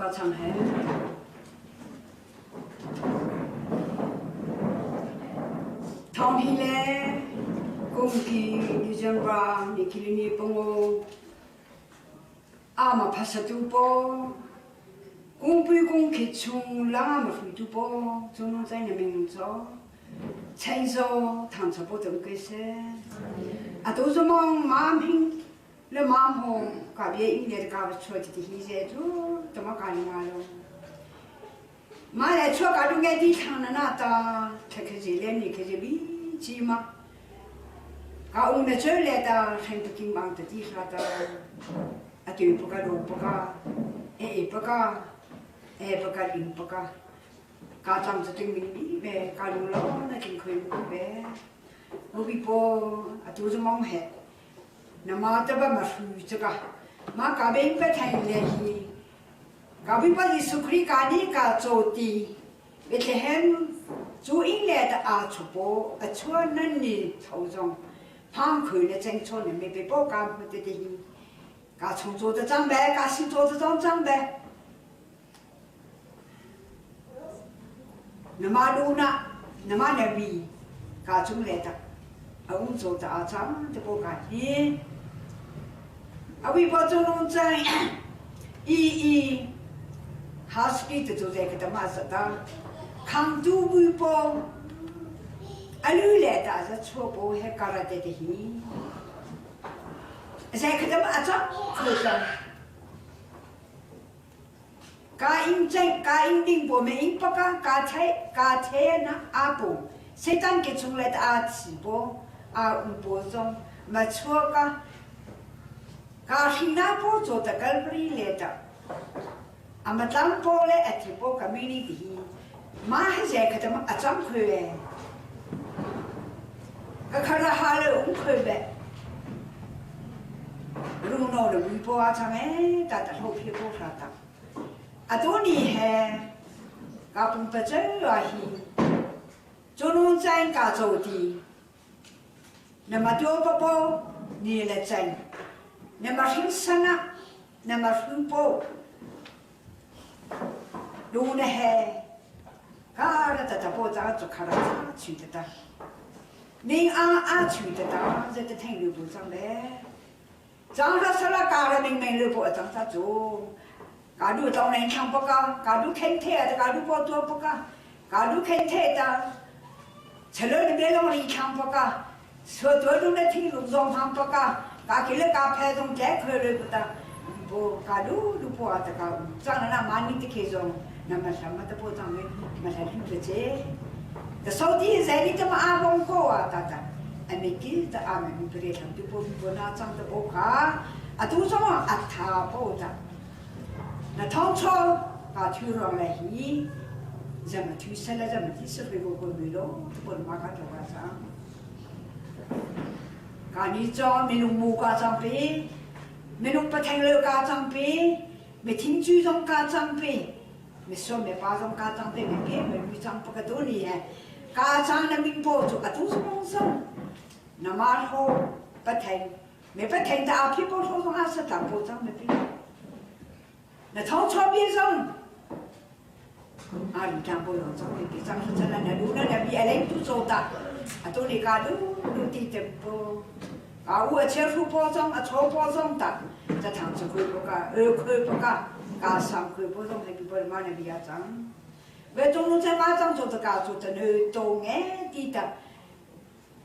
Speaker 7: Ka chang he. Thawng hi le kumki December ni kilini pango ama phasatu po kungpui kung khi chung lang ama hruitu po chung chai na ming cho chen zo thang cha po tum ke se atu zomong mam hing le mam ho ka bia ing le ka chua ti hi je chu tama ka ni ma lo ma le chua ka du nge ti thang na na ta the khe je le ni khe je bi chi ma ka ung na chö le ta khen tu king bang ta ti hla ta a tu pa ka do pa ka e e pa ka e pa ka ing pa ka ka chang cha ting ming bi be ka lu lo na king khoi mu be mo bi po a tu zo mong he na ma ta ba ma hu cha ka ma ka beng pa thai le hi ka bi pa ji sukri ka ni ka cho ti Bethlehem cu inn le ta a chupo a chuan nan ni tho zong phang khui le cheng chon ne me pe po ka mu te te hi ka chung cho ta chang be ka sin cho ta chong chang be na ma lu na na ma ne wi ka chung le ta a um cho ta a chang te po ka hi a wi po chung nung chang i i husky te chu je ka ta ma sa ta khang tu bui po alu le ta za chuo po he karate te hi zai ka ta ma a chang kho chang Ka ing ceih, ka ing ding paw me ing paka, ka theih, ka the na a pu. Satan ke chung le ta a thi po, a um po zong, ma chua ka, ka hring na po cho ta Calvary le ta. A ma tlang po le a thi po ka mi ni ti hi. Ma he ze kha ta ma a chang khoi le. Ka khara ha le um khoi be. Rung no le mui po a chang e ta ta ho phi po hra ta. A tu ni he ka pum pa cheu a hi. Chunun chain ka cho ti. Na ma to pa po ni le chain. Na ma hring sana na ma hru po. Lu na he ka ra ta ta po cha chu kha ra cha chu ta ta. 明阿阿取得到，这个听六部长呗。长沙说了，搞了明明六部长沙做，搞路当然唱不高，搞路肯铁的，搞路不做不高，搞路肯铁的，吃了你别让你唱不高，说多路的听路上唱不高，搞起来搞派上再开了不得，不搞路路不啊得搞，长了那马尼的开种，那么什么都不长的，么才听不见。手机在你怎么阿公过啊？大大，阿没记得阿没不得，他们就不不拿张的不卡，啊都什么啊他不的，那当初啊推上来去，怎么推出来怎么推出来个个没咯，不能马卡做个啥？กานี้จอเมนูมูกาจังปีเมนูปะแทงเลกาจังปีเมทิ้งจูจงกาจังปี 没说没发生家长对没骗没女长不个多厉害，家长的命保住啊都是公生，那么好不听，没不听的阿屁股头上还是打保障没变，那从草边上，阿里讲不用长没别长是真的，那路那那边来都做的，啊都你家路路地的不，啊我切出包装啊草包装的，这糖子可以不干，二可以不干。加上佢普通系叫佢妈那边阿长，喂，中龙在马上做的家做的那多眼啲的，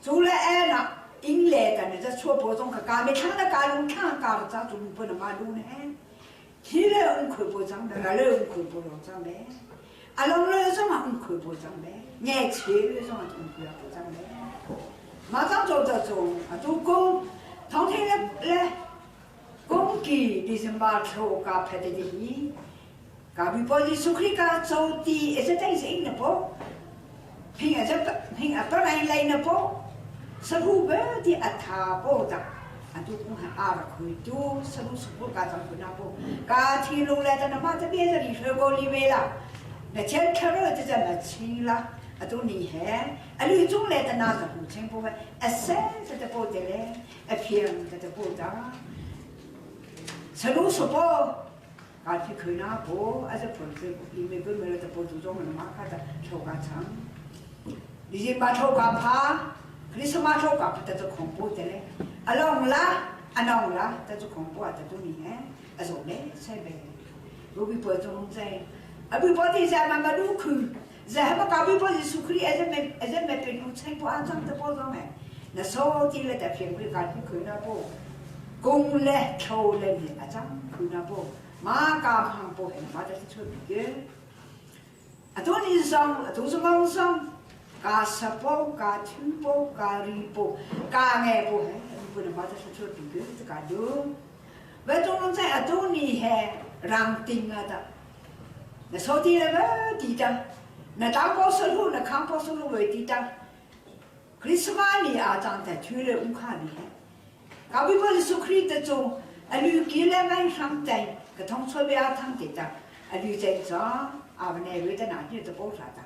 Speaker 7: 做了哎那英来的那这错保中个家没看到家龙看家了咋做不能马路呢？起来我看不长的，来了我看不老长的，阿龙来什么我看不长的，眼前来什么我看不长的，马上做的做啊做工，当天来来。公鸡你是马头家拍的的，咖啡包的苏克家做的，一直在是印的包，平啊这平啊不来来的包，十五个的阿他包的，啊都讲阿拉可以多十五十五家长不那包，家天路来的那妈这边是里头过里面了，那钱吃了就这么轻了，啊都厉害，啊绿中来的那是五千部分，啊三十的包的嘞，啊平的的包的。陈露说不， Ka thi khơi na po a za phun se i me kun me la ta po tu zong na ma kha ta tho ka chang. Di ma tho ka pha Christmas tho ka pha ta chu khong po te le. Along la anong la ta chu khong po ta tu ni he. A zo le sai be. Ru bi po zong zai. A bi po ti za ma ma du khu. Za ha ma ka bi po ji su khri a za me a za me pe nu chai po a chang ta po zong he. Na so ti le ta phiang bi ka thi khơi na po. Kung le tho le ni a chang khu na po. Ma ka phang po he ma ta thi chu bi ke. A tu ni zong a tu zong zong ka sa po ka thu po ka ri po ka nge po he pu na ma ta thi chu bi ke ta ka du. Ve tu nong zai a tu ni he rang ting a ta. Na so ti le ba ti ta. Na tang po so lu na khang po so lu we ti ta. Christmas ni a chang ta thu le um kha ni he. Ka bi po su khri ta chu a lu ki le mai sang tai ka thong choi be a thang ti ta a lu chai cha a ba ne we ta na ni ta po sa ta.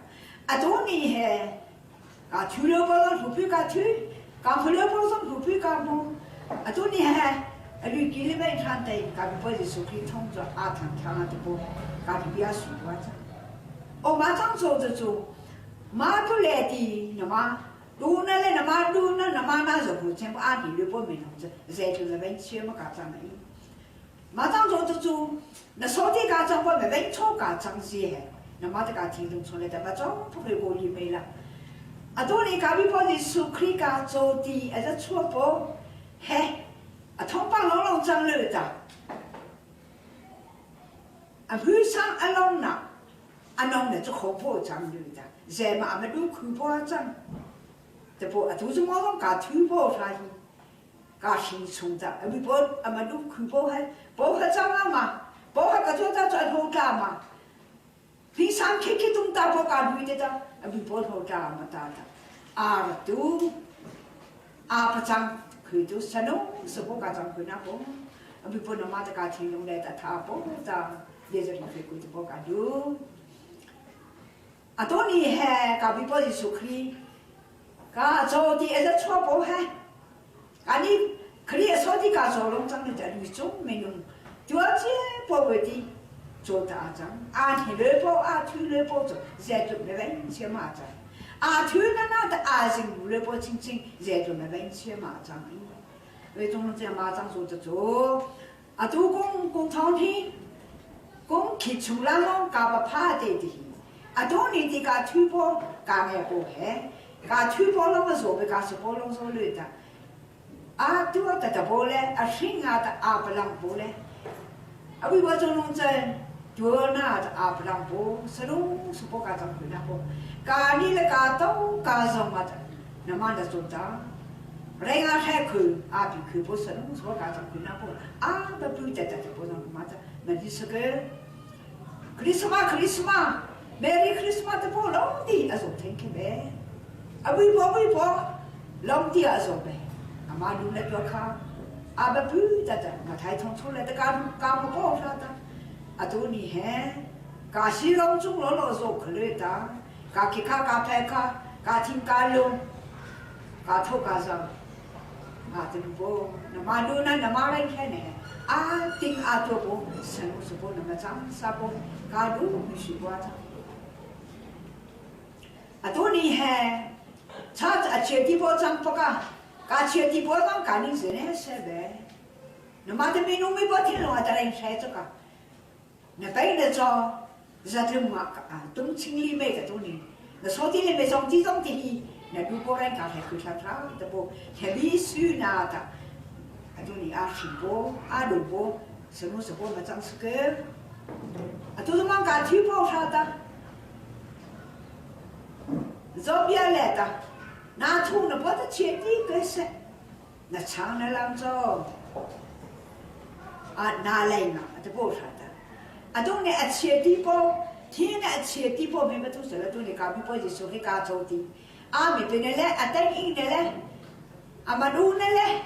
Speaker 7: A tu ni he ka thu le po lo thu pi ka thu ka phu le po so thu pi ka mo a tu ni he a lu ki le mai sang tai ka bi po su khri thong cho a thang thang a ta po ka bi bia su wa cha. O ma chang cho ta chu ma tu le ti na ma လူနဲ့လည်းနမလူနဲ့နမနာဆိုကိုချင်းပအာဒီလူပေါ်မင်းအောင်ဇေတူလည်းပဲချေမကချမ်းနေ马上做就做，那手机家长我没问错家长些，那马这家听众出来的，马上不会过你没了。啊，多你家比波是苏克里家做的，还是错不？嘿，啊，通帮老老长了的，啊，不上阿龙呐，阿龙呢就好破长了的，人嘛阿们都看破长。这不，就是我们搞土包啥的，搞新村的，啊，不，阿们都看包还包还长了嘛，包还个做在做头家嘛，平常开开东大包搞女的的，啊，不包头家嘛大的，啊都，啊不长，看都啥侬，是不搞长看那包，啊不不那妈的搞听用来的他包的，也是浪费鬼的包搞都，啊多厉害，搞比包是说可以。 ka cho ti e cho po ha ani khri so ti ka cho long chang ni lu chung me nung chua che po we ti cho ta chang a thi le po a thu le po cho ze chu me wen che ma chang a thu na na ta a jing lu le po ching ching ze chu me wen che ma chang we chung che ma chang so cho cho a tu kong kong thong thi kong khi chung la long ka pa pha te ti a tu ni ti ka thu po ka nge po he ka thu po lo ma zo be ka so po lo zo le ta a tu ta ta po le a shin a ta a pa lang po le a wi wa zo long chen tu na ta a pa lang po sa lo su po ka chang na po ka ni le ka to ka zo ma ta na ma da zo ta re ga he khu a bi khu po sa lo su po ka chang na po a ba pu ta ta ta po na ma ta ma di sa ke Christmas Christmas Merry Christmas ta po lo di a zo thank you be အဝိဘောဝိဘောလောင်တီအစောပဲအမလူလက်တော့ခါအဘပူတတမထိုင်ထုံထုလက်တကာကာမပေါ်လာတာအတူနီဟဲကာရှိလုံးကျုံလောလောစောခလေတာကာခိခါကာဖဲခါကာချင်းကာလုံးကာထုတ်ကာစားငါတူဘောနမလူနာနမလိုက်ခဲနေအာတင်းအာတော့ဘောဆန်စဘောနမချမ်းစာဘောကာဒူမရှိဘွားတာအတူနီဟဲ 他啊，切地包装不干，干切地包装干的是那些呗。那妈的没弄没包听了，我再来拆这个。那白的做，是这么啊，东清里面个东西，那说的里面装这种的，那如果人家还去查查的不，还必须拿的。啊，东西啊，新包啊，萝卜，什么什么嘛，装是个，啊，都是忙干土包啥的，这边来的。拿出那把子钱的个是，那长的啷着，啊拿来嘛，这不啥的，啊东呢啊切的包，天呢啊切的包，没么都是了，东呢咖啡包就说给加州的，啊没变的嘞，啊等应的嘞，啊嘛路的嘞，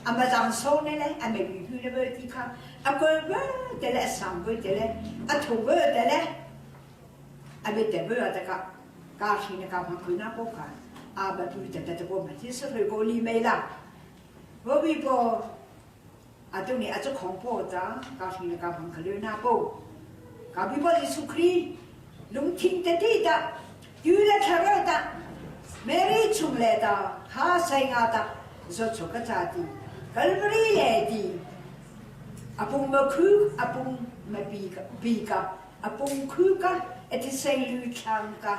Speaker 7: 啊嘛长手的嘞，啊没鱼鱼的没地看，啊个个的嘞，上个的嘞，啊土个的嘞，啊没得个这个，加钱的加盘亏那不看。阿爸不得得这个嘛，就是回国里没啦。我微博， Atu ni a cu khong po ta ka hring le ka hmang kha na po. Ka bi bo Jesuh Khrih lungthin te ti ta tu le thlarau ta Mary chung le ta ha sai nga ta zo cho ka cha ti Calvary le ti apung ma khu apung ma pi ka pi ka apung khu ka eti sei lu thlang ka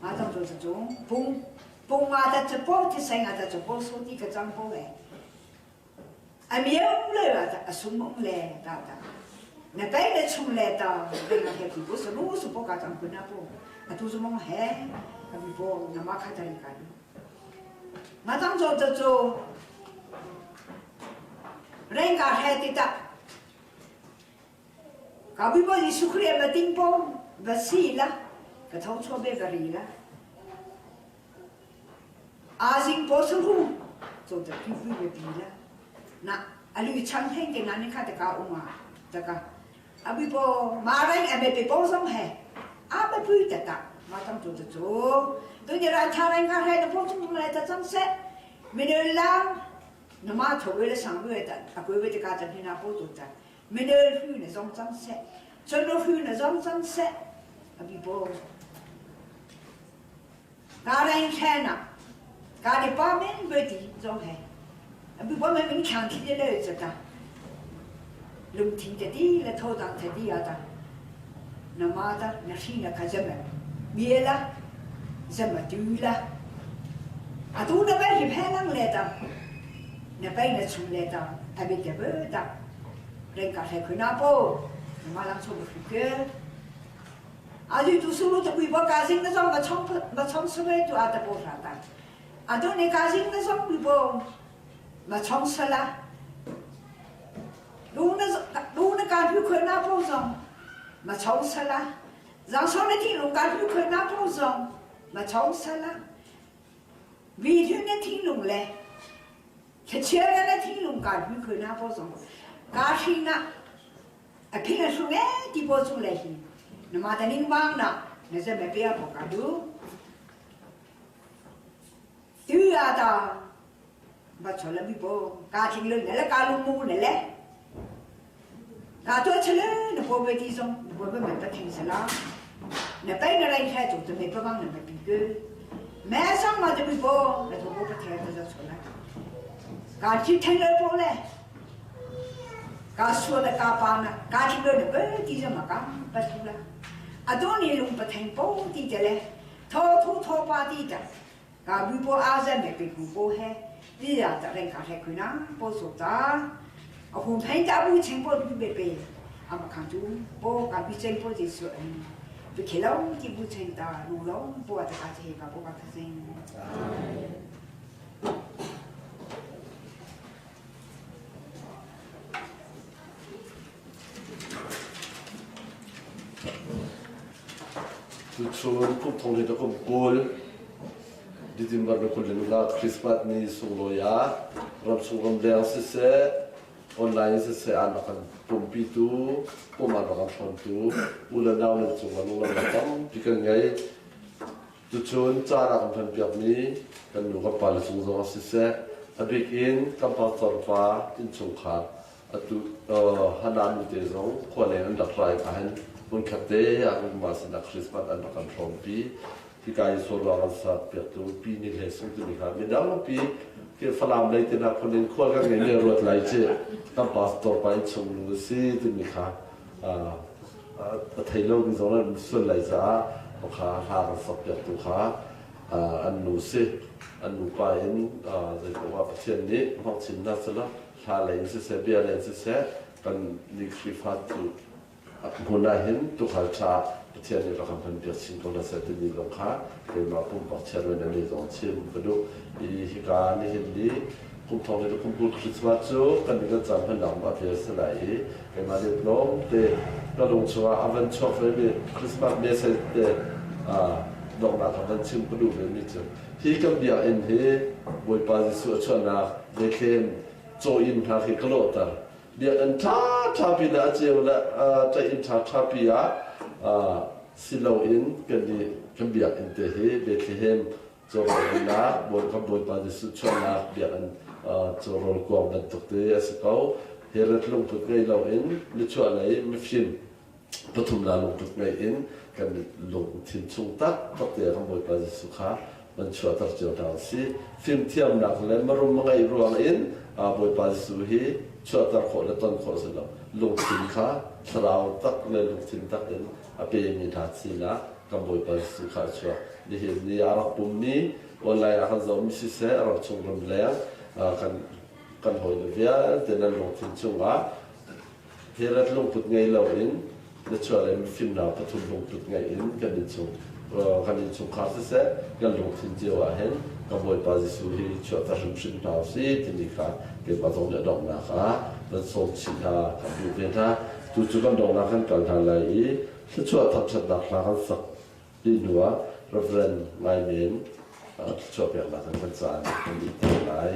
Speaker 7: ma tong zo chu pung pung ma ta chu po ti sai nga ta chu po so ti ka chang po le A miau le ah a sum um le ta ta. Na tai le chung le ta le na he ku su lu su po ka chang ku na po. A tu su mong he a bi po na ma kha ta ri ka lu. Ma tang zo zo zo reng ka he ti ta. Ka bi po Jesuh Khrih ma ting po va si la ka thong cho be ka ri la. Azing paw sahu cawta pipi biapi la na alu chang heng te na ni kha ta ka uma ta ka abi po ma reng ame pe po zong he a ba pui ta ta ma tam chu ta chu tu ni ra tha reng ka he na po chung le ta chang se mi ne lang na ma tho we le sang we ta a kwe we ta ka ta ni na po tu ta mi ne hu na zong chang se chon no hu na zong chang se abi po 家人看呐，家里把门不地总系，不把门门墙起的来着的，龙庭的地了，土壤的地啊的，那妈的那谁那可怎么灭了，怎么丢了？啊，都那边是派人来的，那边那出来的，还没得不的，人家才看那不，那妈人出不去。啊！你读书路都规波家境那种没创没创出来就阿得波啥的，啊！都你家境那种规波没创出啦，路那路那家具看那波种没创出啦，上上那天路家具看那波种没创出啦，围村那天路嘞，吃吃的那天路家具看那波种，家境那啊，平时说哎，地波种来些。那么的领帮呢？那是没必要不干的。对啊的，不出了没不，家庭了，那了家路木那嘞，家做出来那宝贝地上，那宝贝没得听死啦。那白个人开做子没不帮那没比个，买上嘛就没不，那就我不听这就出来。家去听了不嘞？家说了家帮了，家庭了那个地上嘛讲不出来。啊，多年拢不听保地的嘞，偷偷偷把地的，啊，微波阿在没被红波黑，你呀，得人家才可能不说的，啊，红平家不清波都别别，啊，没看住波，啊，比真波就是，嗯，不去了就不清的，路了波啊，这个这个波啊，这些。
Speaker 8: Tuchun kum thong le kum 20 December na 25 Christmas ni sunglawi ah ramchung ramleng siseh online siseh an rak kan pumpitu pum an rak kan hrawmtu u le nau nan cungah lunglawmhnak tampi kan ngei. Tuchun caan a kan hmanpiakmi kan nu kan pale cung zongah siseh a bik in kan pastor pa innchungkhar atu Hana nute zong khua leng an rak rai ahhin hmunkhat te ah kanmah sinah Christmas an rak kan hrawmpi. Hika i sawlruang an sak piaktu Pi Ni Hlei Sung timi kha midang pi Falam lei te hna phun in khual kan ngei mi ruat lai ci kan pastor pa innchung nu si timi kha a thei lomi zong an sual lai caah kha hla kan sak piaktu kha an nu si an nupa in zeipoah Pathian nih hmang chin hna selaw hla lei in siseh bia lei in siseh kan ni Khrihfa cu hmun ah hin tuukhal ṭha Pathian nih rak kan hman piak chin ko hna seh timi zong kha keimah pumpak chairman a nih zong chim ka duh i hika nihin ni kum thong le kum 20 Christmas cu kan nih kan caan hmannak ma a si lai i keimah nih tlawm te ka lung chungah a van chuak ve mi Christmas message te donghnak ka van chim ka duh ve mi cu hi kan biakinn hi Bawipa Jesuh a chuahnak Bethlehem caw inn hna khi ka lawhter biakinn ṭha ṭha pi le a ceu le ṭaih ṭha ṭha pi ah si loin kan nih kan biakinn te hi Bethlehem cawrawlnak kan Bawipa Jesuh chuahnak biakinn cawrawl kuang bantuk te a si ko. Herod lungput ngei loin nichuahlei mifim pathum la lungput ngei in kan lungthin chung taktak te kan Bawipa Jesuh kha van chuahter cio hna usih. Fimthiamnak le marum ngeih ruang in Bawipa Jesuh hi chuahter khawh le ton khawh si lo. Lungthin kha thlarau tak le lungthin tak in a pemi hna sinah kan Bawipa Jesuh kha a chuak. Nihin ni a rak pummi online ah kan zohmi siseh, ram chung ram leng kan kan hawile vialte nan lungthin chungah Herod lungput ngei loin na chuah le mifimnak pathum lungput ngei in kan innchung kan innchungkhar siseh kan lungthin cio ah hin ka Bawipa Jesuh hi chuahter hrimhrim hna usih timi kha keimah zong nih a donghnak ah van sawm chih hna kan duh ve hna. Tu cu kan donghnak kan kal hna lai i thluachuah thangṭhatnak hla kan sak dih hnu ah Reverend Ngai Men thluachuah peknak in kan caan kan dih te lai.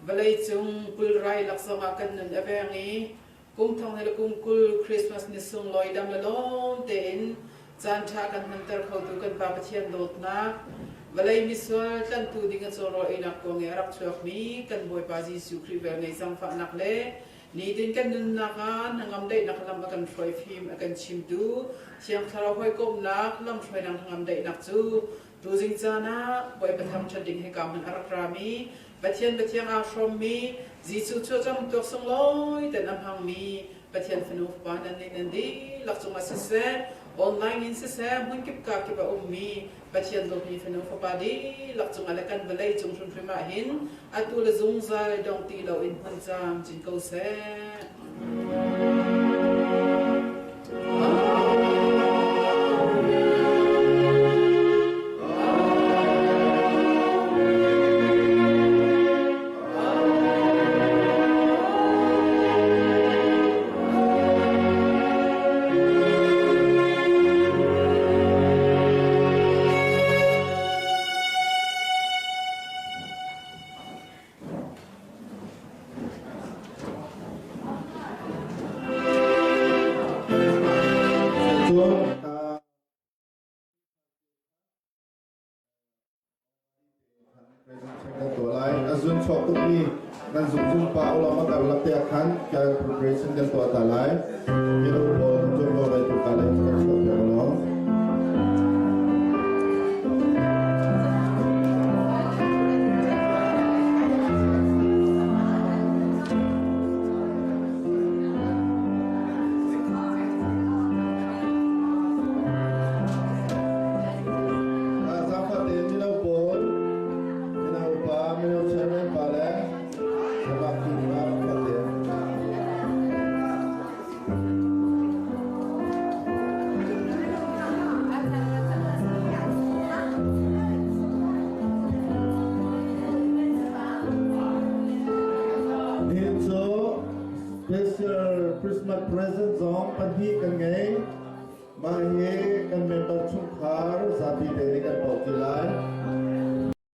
Speaker 9: Vawleicung pulrai lak zongah kan nun a veng i kum thong le kum 20 Christmas ni sunglawi dam le lawm tein caan ṭha kan hmanter khotu kan Pa Pathian dawtnak, vawlei misual tlanhtu ding a cawrawl einak kuang i a rak chuakmi kan Bawipa Jesuh Khrih velngeih zaangfahnak le nitin kan nunnak ah hnangam daihnak lam a kan hruai fim a kan chimtu Thiang Thlarau hawikomhnak lamhruainak hnangam daihnak cu tuzing caan ah Bawipa thangṭhat ding hika hmun a rak rami Pathian Pathiang aa hrawmmi Jesuh chuahcam tuak sunglawi ten a hmangmi Pathian fanu fapa nan nih nan dihlak cungah siseh, online in siseh, hmunkip kakip a ummi Pathian dawtmi fanu fapa dihlak cungah le kan vawlei cung hrimhrim ah hin atu le zungzal dong ti loin hmun camcin ko seh.
Speaker 6: Kan tuah lai. A zun chuak tukmi nan zung pa ulam a karlak te ah khan kan preparation kan tuah ta lai. Mino pawl kan tuanvo lai tu ta lai kan chuak piak law. Zaangfah tein mino pawl, mino upa, mino chairman pa le thlalak tu dingah rak tein. Nihin cu special Christmas present zong pahnih kan ngei.